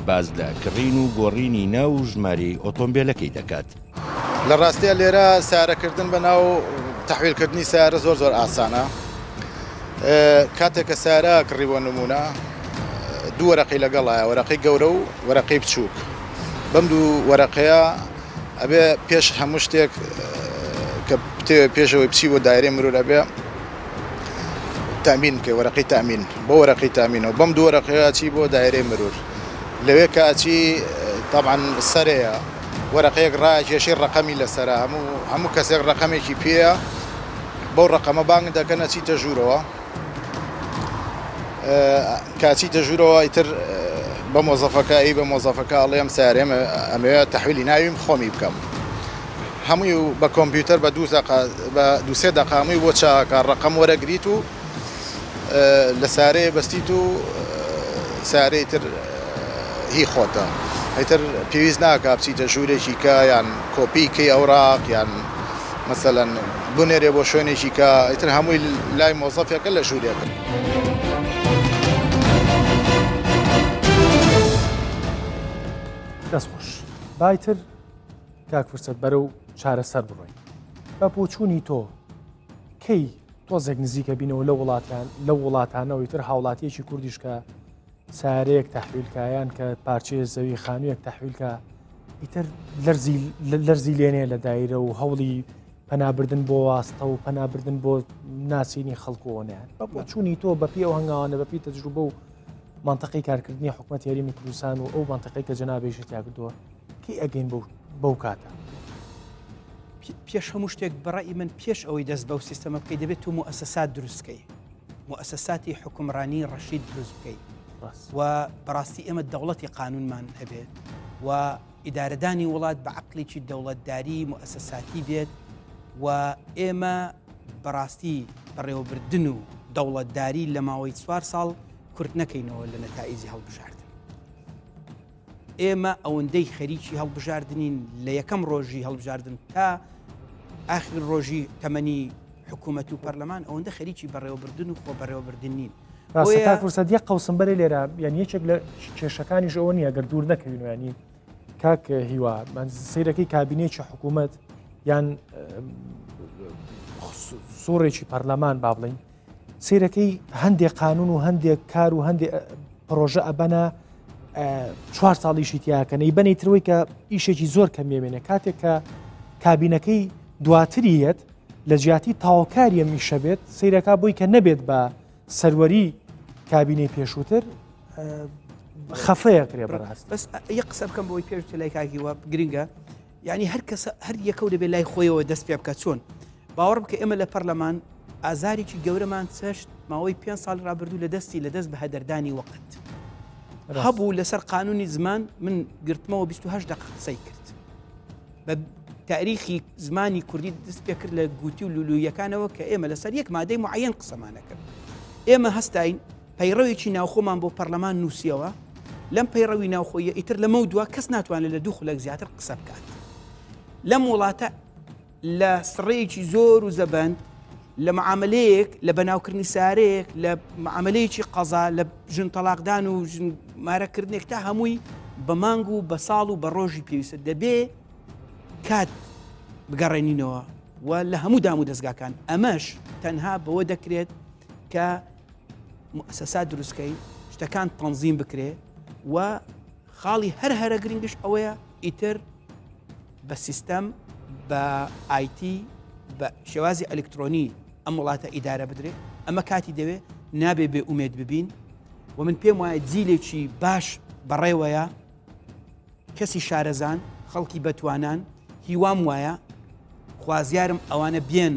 باس لە کڕین و گۆڕینی ناو و ژمارەی ئۆتۆمبێلەکەی دەکات. لە ڕاستیا لێرە سەیارەکردن بە ناو تەحویلکردنی سەیارە زۆر زۆر ئاسانە کاتێک کە سەیارە کڕی بۆ نمونە دوو وەرەقەی لەگەڵایە وەرەقەی گەورە و وەرەقەی بچووک بەم دوو وەرەقەیە ئەبێ پێش هەموو شتێک کە بتەوێ پێشەوەی بچی بۆ دایرەی مرور ئەبێ تامین بکەی وەرەقەی تامین بۆ وەرەقەی تامینەوە بەم دوو وەرەقەیە چی بۆ دایرەی مرور لەوێ کە ئەچی تەبعەن سەرەیە وەرەقەیەک ڕاکێشی ڕەقەمی لەسەرە هەموو هەموو کەسێک ڕەقەمێکی پێیە بەو ڕەقەمە بانگ دەکەن ئەچیتە ژوورەوە کاچیتە ژوورەوە ئیتر بە مۆزەفەکە ئەی بە مۆزەفەکە ئەڵێ ئەم سارێم ئەمەوێ تەحویلی ناویم خۆمی بکەم هەمووی بە کۆمپیوتەر بە دوو دەقە بە دووسێ دەقە هەمووی بۆ چاکە ڕەقەم وەرەگریت و لە سارەیە بەستیت و سارەی تر هی خۆتە ئیتر پێویست ناکا بچیتە ژوورێکی کە یان کۆپی کەی ئەوراق یان مەسەلەن بنێرێ بۆ شوێنێکی کە ئیتر هەمووی لای مۆزەفێکە لە ژوورێکە. دەست خۆش بایتر کاک فرسەت بەرەو چارەسەر بڕۆین بە بۆچوونی تۆ کەی تۆزێک نزیکە بینەوە لە وڵاتان لەو وڵاتانەوەی تر هاوڵاتیەکی کوردیش کە سارەیەک تەحویلکایان کە پارچەیە زەوی خانوویەک تەحویلکە ئیتر لەرزی لەرزی لێنێ لە دایرە و هەوڵی پەنابردن بۆ واستە و پەنابردن بۆ ناسینی خەڵکۆنیان بە بۆچوونی تۆ بەپی ئەو هەنگاوانە بەپی تەجروبە و منطقی کارکردنی حکوومەت هەرێمی کوردستان و ئەو منطقی کە جەنابێژی تیاکردووە کی ئەگەین بەو کاتە؟ پێش هەموو شتێک بەڕی من پێش ئەوەی دەست بەو سیستەمە بکەی دەبێت تو موئەسەسات دروستکەی موئەسەساتی حکومڕانی ڕەشید دروست بکەی و بەڕاستی ئێمە دەوڵەتی قانونمان هەبێت و ئیدارەدانی وڵات بە عقلێکی دەوڵەتداری موئەسەساتی بێت و ئێمە بەڕاستی بەڕێوەبردن و دەوڵەتداری لە ماوەی چوار ساڵ کورت نەکەینەوە لە نەتائیجی هەڵبژاردن. ئێمە ئەوەندەی خەریکی هەڵبژاردنین لە یەکەم ڕۆژی هەڵبژاردن تا ئاخر ڕۆژی تەمەنی حکوومەت و پەرلەمان ئەوەندە خەریکی بەڕێوەبردن و خۆ بەڕێوەبردن نین. ڕاستە کاک فرسەت یەک قەوسم بەرێ لێرە یان یەکێک لە کێشەکانیش ئەوە نییە گەر دوور نەکەوین ینی کاک هیوا من سیرەکەی کابینێکی حکوومەت یان سوڕێکی پەرلەمان با بڵین سیرەکەی هەندێک قانون و هەندێک کار و هەندێک پرۆژە ئەبەنە چوار ساڵیشی تیاکەن ئەیبەنەی تروی کە ئیشێکی زۆر کەمیێنێ کاتێک کە کابینەکەی دواتری یەت لە جیاتی تاوکاری ئەم ئیشە بێت سیرەکە بۆی کە نەبێت بە سەروەری کابینەی پێشووتر خەفەیە کرێ بەڕاست بەس یە قسە بکەم بۆی پێش لای کاکی وە گرنگە یعنی هەر کەسە هەر یەکەو دەبێت لای خۆیەوە دەست پێ بکە چۆن باوەڕ بکە ئێمە لە پەرلەمان ئازارێکی گەورەمان چەشت ماوەی پێ ساڵ ڕابردوو لە دەستی لە دەست بە هەدەردانی وەقت هەبوو لەسەر قانونی زمان من گرتمەوە 28 دقە قسەی کرد بە تاریخی زمانی کوردی دەست پێ کرد لە گوتی و لولویەکانەوە کە ئێمە لەسەر یەک مادەی معەن قسەمانە کرد ئێمە هەستاین پەیڕەوێکی ناوخۆمان بۆ پەرلەمان نووسیەوە لەم پەیڕەوی ناوخۆیە ئیتر لەمە دوا کەس ناتوانێت لە دوو خولەک زیاتر قسە بکات لەم وڵاتە لە سڕەیەکی زۆر و زەبەند لە معاملەیەک لە بەناوکردنی سارەیەک لە معاملەیەکی قەزا لە ژن تەلاقدان و ژن مارەکردنێک تا هەمووی بە مانگ و بە ساڵ و بە ڕۆژی پێویستە دەبێ کات بگەڕێنینەوە و لە هەموو دام و دەستگاکان ئەمەش تەنها بەوە دەکرێت کە موسەسات دروستکەی شتەکان تەنزیم بکرێ و خاڵی هەر هەرە گرنگش ئەوەیە ئیتر بە سیستەم، بە ئایتی، بە شێوازی ئەلکترۆنی ئەم وڵاتە ئیدارە بدرێ، ئەمە کاتی دەوێ، نابێ بێ ئومێد ببین و من پێم وایە جیلێکی باش بەڕێوەیە، کەسی شارەزان، خەڵکی بەتوانان، هیوام وایە، خوازیارم ئەوانە بێن.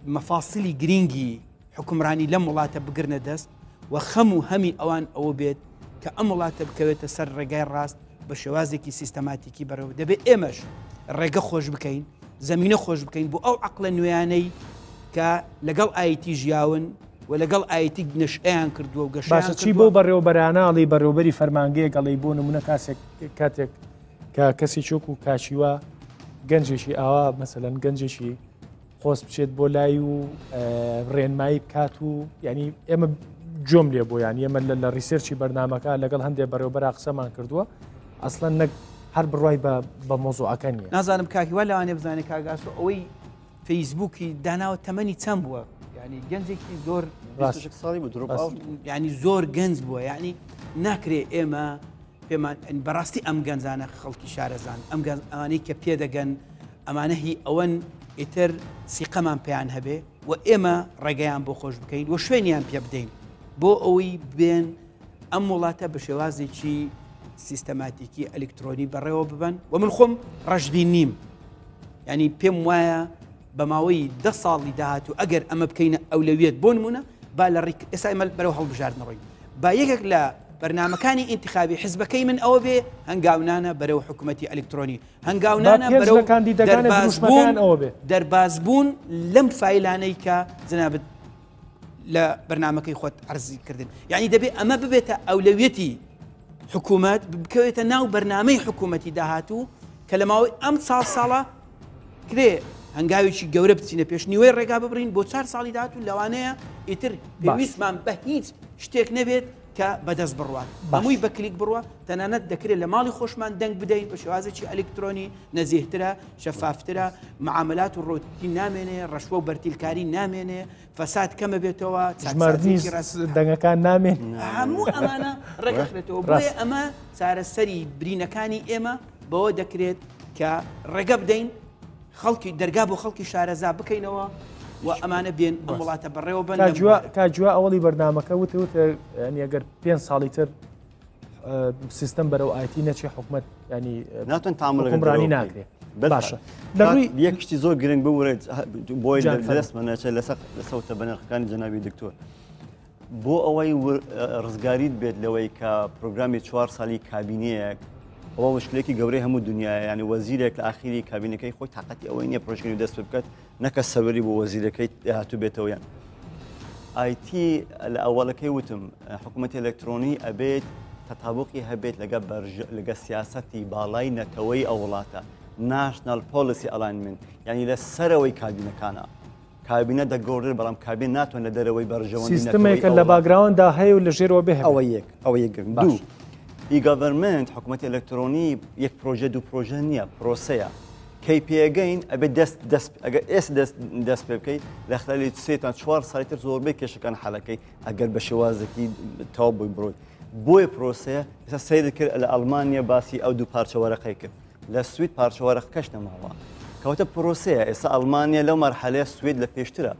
مەفاسلی گرینگی حوکمڕانی لەم وڵاتە بگرنە دەست و خەم و هەمی ئەوان ئەوە بێت کە ئەم وڵاتە بکەوێتە سەر ڕێگای ڕاست بە شێوازێکی سیستەماتیکی بەڕێوە دەبێت ئێمەش ڕێگە خۆش بکەین زمینە خۆش بکەین بۆ ئەو عقلە نوێیانەی کە لەگەڵ ئایتی ژیاون و لەگەڵ ئایتی نەشئیان کردووە و گەشەیان باشە چی بۆ بەڕێوەبەرانە ئەڵی بەڕێوبەری فەرمانگەیەک ئەڵی بۆ نمونە کاسێک کاتێک کە کەسی چۆک و کاچیوە گەنجێکی ئاوا مەسەلەن گەنجێکی خۆست بچێت بۆ لای و ڕێنمایی بکات و ینی ئێمە جۆم لێ بۆ یان ئێمە لە ڕیسێرچی بەرنمەکە لەگەڵ هەندێک بەڕێوبەرا قسەمان کردووە ئەسڵەن نەک هەر بڕای بە مۆزوعەکە نیە. نازانم کاکی وا لەوانەیە بزانێت کاک ئاسۆ ئەوەی فەیسبووکی داناوە تەمەنی چەند بووە یعنی گەنجێکی زۆر ساڵی بوو drop out یعنی زۆر گەنج بووە یعنی ناکرێ ئێمە پێمان بەڕاستی ئەم گەنجانە خەڵکی شارەزان ئەم گەنج ئەوانەی کە پێدەگەن ئەمانە هی ئەوەن ئیتر سیقەمان پێیان هەبێ و ئێمە ڕێگەیان بۆ خۆش بکەین و شوێنیان پێ بدەین بۆ ئەوەی بێن ئەم وڵاتە بە شێوازێکی سیستەماتیکی ئەلکترۆنی بەڕێوە ببەن و من خۆم ڕەشبین نیم ینی پێم وایە بە ماوەی دە ساڵی داهاتوو ئەگەر ئەمە بکەینە ئەولەویەت بۆ نمونە با لە ڕیک ئێستا ئێمە بەرەو هەڵبژاردن ڕۆین با یەکێک لە بەرنمەکانی ئینتخابی حزبەکەی من ئەوە بێ هەنگاونانە بەرەو حکوومەتی ئەلکترۆنی هەنگاونانە بەرەو دەربازبوون دەربازبوون لەم فایلانەی کە جنابت لە بەرنمەکەی خۆت عرضی کردن یعنی دەبێ ئەمە ببێتە ئەولەویەتی حکوومەت بکەوێتە ناو بەرنمەی حکوومەتی داهاتوو کە لە ماوەی ئەم ساڵ ساڵە کرێ هەنگاوێکی گەورە بچینە پێش نیوەی ڕێگا ببرین بۆ چار ساڵی داهاتوو لەوانەیە ئیتر پێویستمان بە هیچ شتێک نەبێت کە بەدەست بڕوات هەمووی بە کلیک بڕوە تەنانەت دەکرێت لە ماڵی خۆشمان دەنگ بدەین بە شێوازێکی ئەلکترۆنی نەزیهترە شەفافترە معاملات و ڕۆتی نامێنێ ڕەشوە و بەرتیلکاری نامێنێ فەساد کەمە بێتەوە ژماردنی دەنگەکان نامێن هەموو ئەمانە ڕێکخرێتەوە بۆیە ئەمە چارەسەری برینەکانی ئێمە بەوە دەکرێت کە ڕێگە بدەین خەڵکی دەرگا بۆ خەڵکی شارەزا بکەینەوە و ئەمانە بێن ئەم وڵاتە بەڕێوە بن کاجووا ئەوەڵی بەرنمەکە وت وت ینی ئەگەر پێ ساڵی تر سیستم بەرەو ئایتی نەچێ حکومت ینی ناتوان تامڕانی ناکرێت باشە لەڕووی یەک شتی زۆر گرنگ بورێت بۆی دەستمە نەچێت لەسەر لە سەوتە بەنرخەکانی جەنابی دکتۆر بۆ ئەوەی ڕزگاریت بێت لەوەی کە پرۆگرامی چوار ساڵی کابینەیەک ئەوە مشکلێکی گەورەی هەموو دنیاە ینی وەزیرێک لە ئاخیری کابینەکەی خۆی تااقەتی ئەوەی نییە پرۆژەکەی دەست بکات نەکە سەوەری بۆ وەزیرەکەی هاتوو بێتەوە یان ئایتی لە ئەوەڵەکەی وتم حکوومەتی ئەلکترۆنی ئەبێت تەتابقی هەبێت لەگە لەگە سیاسەتی باڵای نەتەوەی ئەو وڵاتە national policy alignment یعنی لە سەرەوەی کابینەکانە کابینە دەگۆڕدرێت بەڵام کابینە ناتوانێت لە دەرەوەی بەرژەوەندی سیستمێکە لە background دا هەیە و لە ژێرەوە بێ ئەوە یەک ئەوە یەک گرنگ دوو e-government حکوومەتی ئەلکترۆنی یەک پرۆژە دوو پرۆژە نییە پرۆسەیە کەی پێگەین ئەبێ دەست دەست ئەگەر ئێس دەست دەست پێ بکەیت لە خلالی سێ تا چوار ساڵی تر زۆربەی کێشەکان حەلەکەی ئەگەر بە شێوازێکی تەواو بۆی بڕۆی بۆیە پرۆسەیە ئێستا سەیرت کرد لە ئەڵمانیا باسی ئەو دوو پارچە وەرەقەی کرد لە سوید پارچە وەرەقەکەش نەماوە کەواتە پرۆسەیە ئێستا ئەڵمانیا لەو مەرحەلەیە سوید لە پێشترە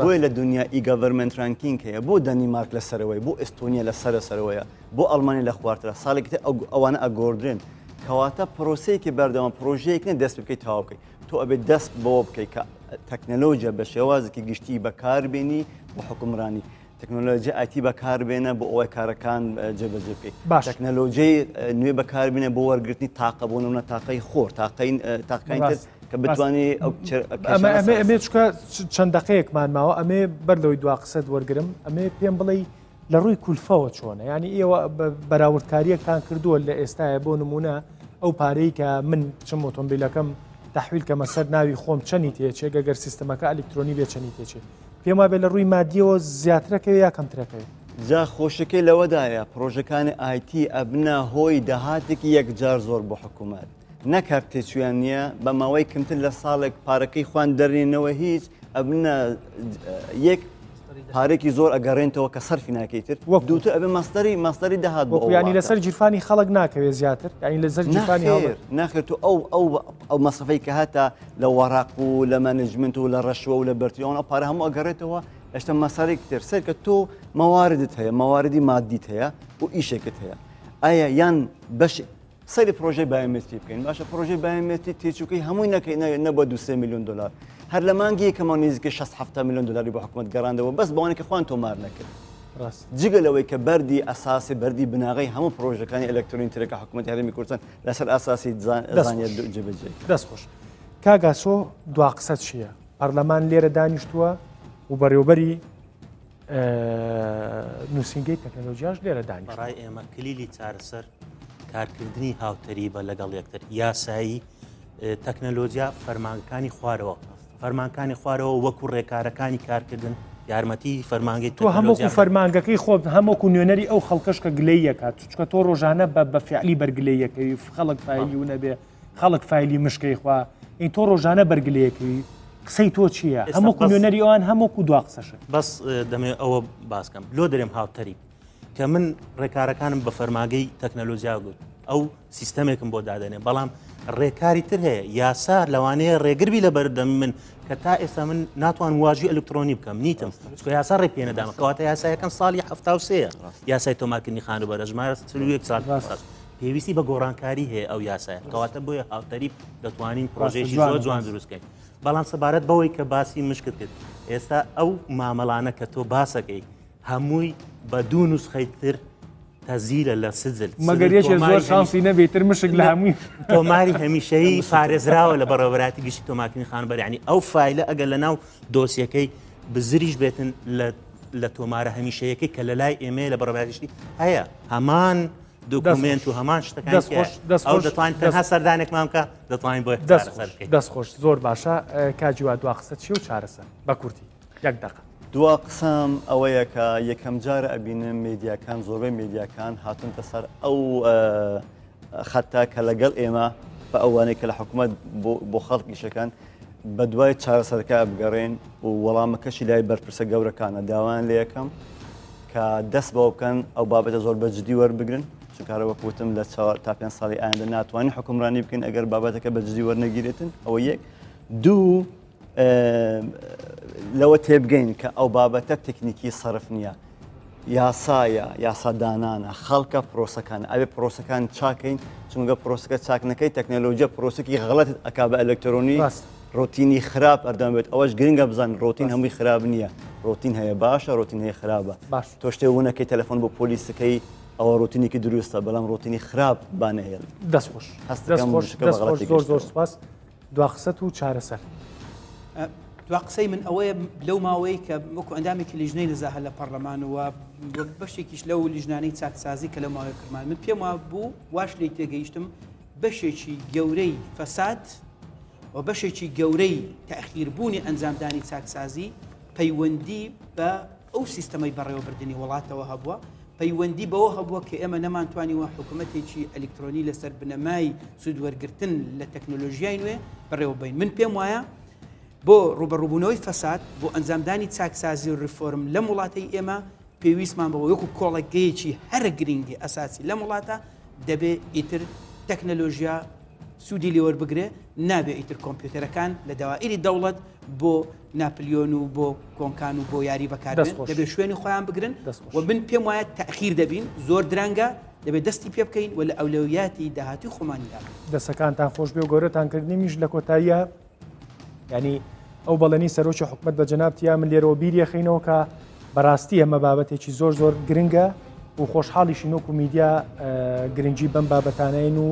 بۆیە لە دنیا e-government ranking هەیە بۆ دەنیمارک لە سەرەوەی بۆ ئەستۆنیا لە سەرە سەرەوەیە بۆ ئەڵمانیا لە خوارترە ساڵێکی تر ئەوانە ئەگۆڕدرێن کەواتە پرۆسەیەکی بەردەوام پرۆژەیەک نیە دەست بکەیت تەواو بکەیت تۆ ئەبێت دەست بەوە بکەیت کە تەکنەلۆژیا بە شێوازێکی گشتی بەکاربێنی بۆ حکومڕانی تەکنۆلۆژی ئایتی بەکاربێنە بۆ ئەوەی کارەکان جێبەجێ بکەیت باش تەکنەلۆژیی نوێ بەکاربێنە بۆ وەرگرتنی تاقە بۆ نمونە تاقەی خۆر تاقەی تاقەکانی تر کە بتوانێ ئەو ئەمە ئەمێ ئەمێ چکە چەند دقەیەکمان ماوە ئەمێ بەر لەوەی دوا قسەت وەرگرم ئەمێ پێم بڵێ لە ڕووی کولفەوە چۆنە ینی ئێوە بەراوردکاریەکتان کردووە لە ئێستاە بۆ نمونە ئەو پارەی کە من بچم ئۆتۆمبیلەکەم تحویل کەمە سەر ناوی خۆم چەنی تێچێ گەگەر سیستمەکە ئەلیکترۆنی بێ چەنی تێچێ پێم وابێ لە ڕووی مادیەوە زیاترەکەوێ یا کەمترەکەوێ؟ جا خۆشەکەی لەوەدایە پڕۆژەکانی ئایتی ئەبنە هۆی داهاتێکی یەکجار زۆر بۆ حکوومەت نەک هەر تێچوویان نییە بە ماوەی کەمتر لە ساڵێک پارەکەی خوان دەرنێنەوە هیچ ئەبنە یەک پارێکی زۆر ئەگەڕێنتەوە کە سەرفی ناکەیتر وەک دووتر ئەبێ مەستەری مەستەری داهات بۆ ینی لەسەر گیرفانی خەڵک ناکەوێ زیاتر ینی لەسەر گیرفانی ناخێت و ئەو ئەو ئەو مەسەفەی کە هەتا لە وەڕاق و لە management و لە ڕەشوە و لە بەرتیەوە ئەو پارە هەموو ئەگەڕێتەوە ئێشتا مەسارێک تر سەر کە تۆ مەواردت هەیە مەواردی مادیت هەیە و ئیشێکت هەیە ئایا یان بەش سەیری پرۆژەی بایۆمەتری بکەین باشە پرۆژەی بایۆمەتری تێچووکەی هەمووی نەکەی نەبووە دو سێ میلیۆن دلار هەر لە مانگی یەکەمەوە نزیکەی 6 70 میلیۆن دلاری بۆ حکوومەت گەڕاندەوە بەس بەوانەی کە خۆیان تۆمار نەکرد ڕاست جگە لەوەی کە بەردی ئەساسی بەردی بناغەی هەموو پرۆژەکانی ئەلکترۆنی ترە کە حکوومەتی هەرێمی کوردستان لەسەر ئەساسی زانیاری جێبەجێ کرد. دەست خۆش کاک ئاسۆ دوا قسە چییە؟ پەرلەمان لێرە دانیشتووە و بەڕێوبەری نووسینگەی تەکنەلۆژیاش لێرە دانیشت. بەڕای ئێمە کلیلی چارەسەر کارکردنی هاوتەریبە لەگەڵ یەکتر یاسایی تەکنەلۆجیا فەرمانگەکانی خوارەوە فەرمانکانی خوارەوە وەکو ڕێکارەکانی کارکردن یارمەتی فەرمانگەی تۆ هەموو فەرمانگەکەی خۆت هەمووکو نوێنەری ئەو خەڵکەش کە گلەیەکات چونکە تۆ ڕۆژانە بە بە فعلی بەرگلەیەکەوی خەڵک فایلی و نەبێ خەڵک فایلی مشکەی خوا این تۆ ڕۆژانە بەرگلەیەکەوی قسەی تۆ چییە هەموو نوێنەری ئەوان هەمووکو دوا قسەشە بەس دەمێ ئەوە باسکەم لۆ دەرێم هاوتەریب کە من ڕێکارەکانم بە فەرماگەی تەکنەلۆجیا گوت ئەو سیستەمێکم بۆ دادەنێ بەڵام ڕێکاری تر هەیە یاسا لەوانەیە ڕێگربی لە بەردەم من کە تا ئێستا من ناتوان واژی ئەلکترۆنی بکەم نیتم چکە یاسا ڕێ پێ نەدامە کەواتە یاسایەکەم ساڵی 1970 یاسای تۆمارکردنی خانووبەرە ژمارە 41 سال پێویستی بە گۆڕانکاری هەیە ئەو یاسایە کەواتە بۆیە هاوتەریب دەتوانین پرۆژێکی زۆر جوان دروستکەین بەڵام سەبارەت بەوەی کە باسی مشکت کرد ئێستا ئەو مامەڵانە کە تۆ باسەکەی هەمووی بە دوو نوسخەی تر تەزیلە لە سجل مەگەر یەکێ زۆر شانسی نەبێت تر مشک لە هەمووی تۆماری هەمیشەیی پارێزراوە لە بەڕێوەبەرایەتی گشتی تۆمارکردنی خانووبەرە یعنی ئەو فایلە ئەگەر لە ناو دۆسیەکەی بزریش بێتن لە لە تۆمارە هەمیشەیەکەی کە لە لای ئێمەیە لە بەڕێوەبەرایەتی گشتی هەیە هەمان دۆکومێنت و هەمان شتەکان دەست خۆش دەست ئەو خۆش دەتوانین تەنها سەردانێکمان بکە دەتوانین بۆ دەست چارەسەر خۆش بکەین دەست خۆش زۆر باشە کاک هیوا دوا قسە چیە و چارەسەر بە کورتی یەک دەقە. دوا قسەم ئەوەیە کە یەکەم جارە ئەبینم مێدیاکان زۆربەی مێدیاکان هاتونتە سەر ئەو خەتە کە لەگەڵ ئێمە بە ئەوانەی کە لە حکوومەت بۆ خەڵک ئیشەکان بە دوای چارەسەرەکە بگەڕێن و وەڵامەکەشی لای بەرپرسە گەورەکانە داوایان لێ یەکەم کە دەست بەوە بکەن ئەو بابەتە زۆر بە جدی وەربگرن چونکە وەک وتم لە چوار تا پێنج ساڵی ئایندە ناتوانین حکومڕانی بکەین ئەگەر بابەتەکە بە جدی وەرنەگیرێتن ئەوە یەک دوو لەوە تێبگەین کە ئەو بابەتە تەکنیکی سەرف نییە یاسایە یاسادانانە خەڵکە پرۆسەکان ئەوێ پرۆسەکان چاکەین چونگە پرۆسەکە چاک نەکەی تەکنەلۆژیە پرۆسەکی غەڵەتت ئەکا بە ئەلکترۆنی ڕۆتینی خراپ ئەردام بێت ئەوەش گرنگە بزان ڕۆتین هەمووی خراپ نییە ڕۆتین هەیە باشە ڕۆتین هەیە خراپە باش تۆ شتێ ونەکەی تەلەفۆن بۆ پۆلیسەکەی ئەوە ڕۆتینێکی دروستە بەڵام ڕۆتینی خراپ بانەهێڵ دەست خۆش دەست خۆش دەست خۆش زۆر زۆر سپاس دوا قسەت و چارەسەر. دوا قسەی من ئەوەیە لەو ماوەی کە وەکو ئەندامێکی لیژنەی نەزاهە لە پەرلەمان و بەشێکیش لەو لیژنانەی چاکسازی کە لەو ماوەی کردمان من پێم وا بوو واش لێی تێگەیشتم بەشێکی گەورەی فەساد و بەشێکی گەورەی تەخیربوونی ئەنجامدانی چاکسازی پەیوەندی بە ئەو سیستەمەی بەڕێوەبردنی وڵاتەوە هەبووە پەیوەندی بەوە هەبووە کە ئێمە نەمانتوانیوە حکوومەتێکی ئەلیکترۆنی لەسەر بنەمای سوودوەرگرتن لە تەکنۆلۆژیای نوێ بەڕێوەبەین. من پێم وایە بۆ ڕووبەڕووبوونەوەی فەساد، بۆ ئەنجامدانی چاکسازی و ڕیفۆرم لەم وڵاتەی ئێمە پێویستمان بەوە وەکو کۆڵەگەیەکی هەرە گرینگی ئەساسی لەم وڵاتە دەبێ ئیتر تەکنەلۆژیا سوودی لێوەربگرێ، نابێ ئیتر کۆمپیوتەرەکان لە دەوائیری دەوڵەت بۆ ناپلیۆن و بۆ کۆنکان و بۆ یاری بەکاربێن، دەبێت شوێنی خۆیان بگرن و من پێم وایە تەخیر دەبین زۆر درەنگە دەبێت دەستی پێ بکەین و لە ئەولەویاتی داهاتوی خۆمانی دابنێین. دەسەکانتان خۆش بێ و گەورەتان کردنیمیش لە کۆتاییە ینی ئەو بەڵێنی سەرۆکی حکومت بە جەنابتیا من لێرەوە بیریەخینەوە کە بەڕاستی ئەمە بابەتێکی زۆر زۆر گرنگە و خۆشحاڵیشین وەکو میدیا گرنگی بەم بابەتانەین و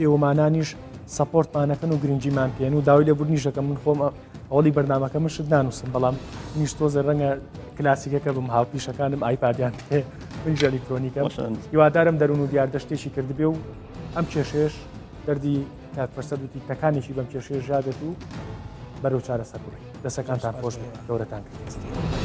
ئێوەمانانیش سەپۆرتمانەکەن و گرنگیمان پێن و داوای لێبوردنیش دەکەم من خۆم ئەوڵی بەرنمەکە من شت نانووسم بەڵام منیش تۆزێ ڕەنگە کلاسیکەکە بم هاوپیشەکانم ئایپادیان پێ منیش ئەلیکترۆنیکە هیوادارم دەروون و دیاردە شتێکی کردبێ و ئەم کێشەیەش دەردی کاک فرسەت وتی تەکانێکی بەم کێشەیە ژابێت و بەرەو چارەسەر بڕی دەسەکانتان خۆش بێت گەورەتان کرد.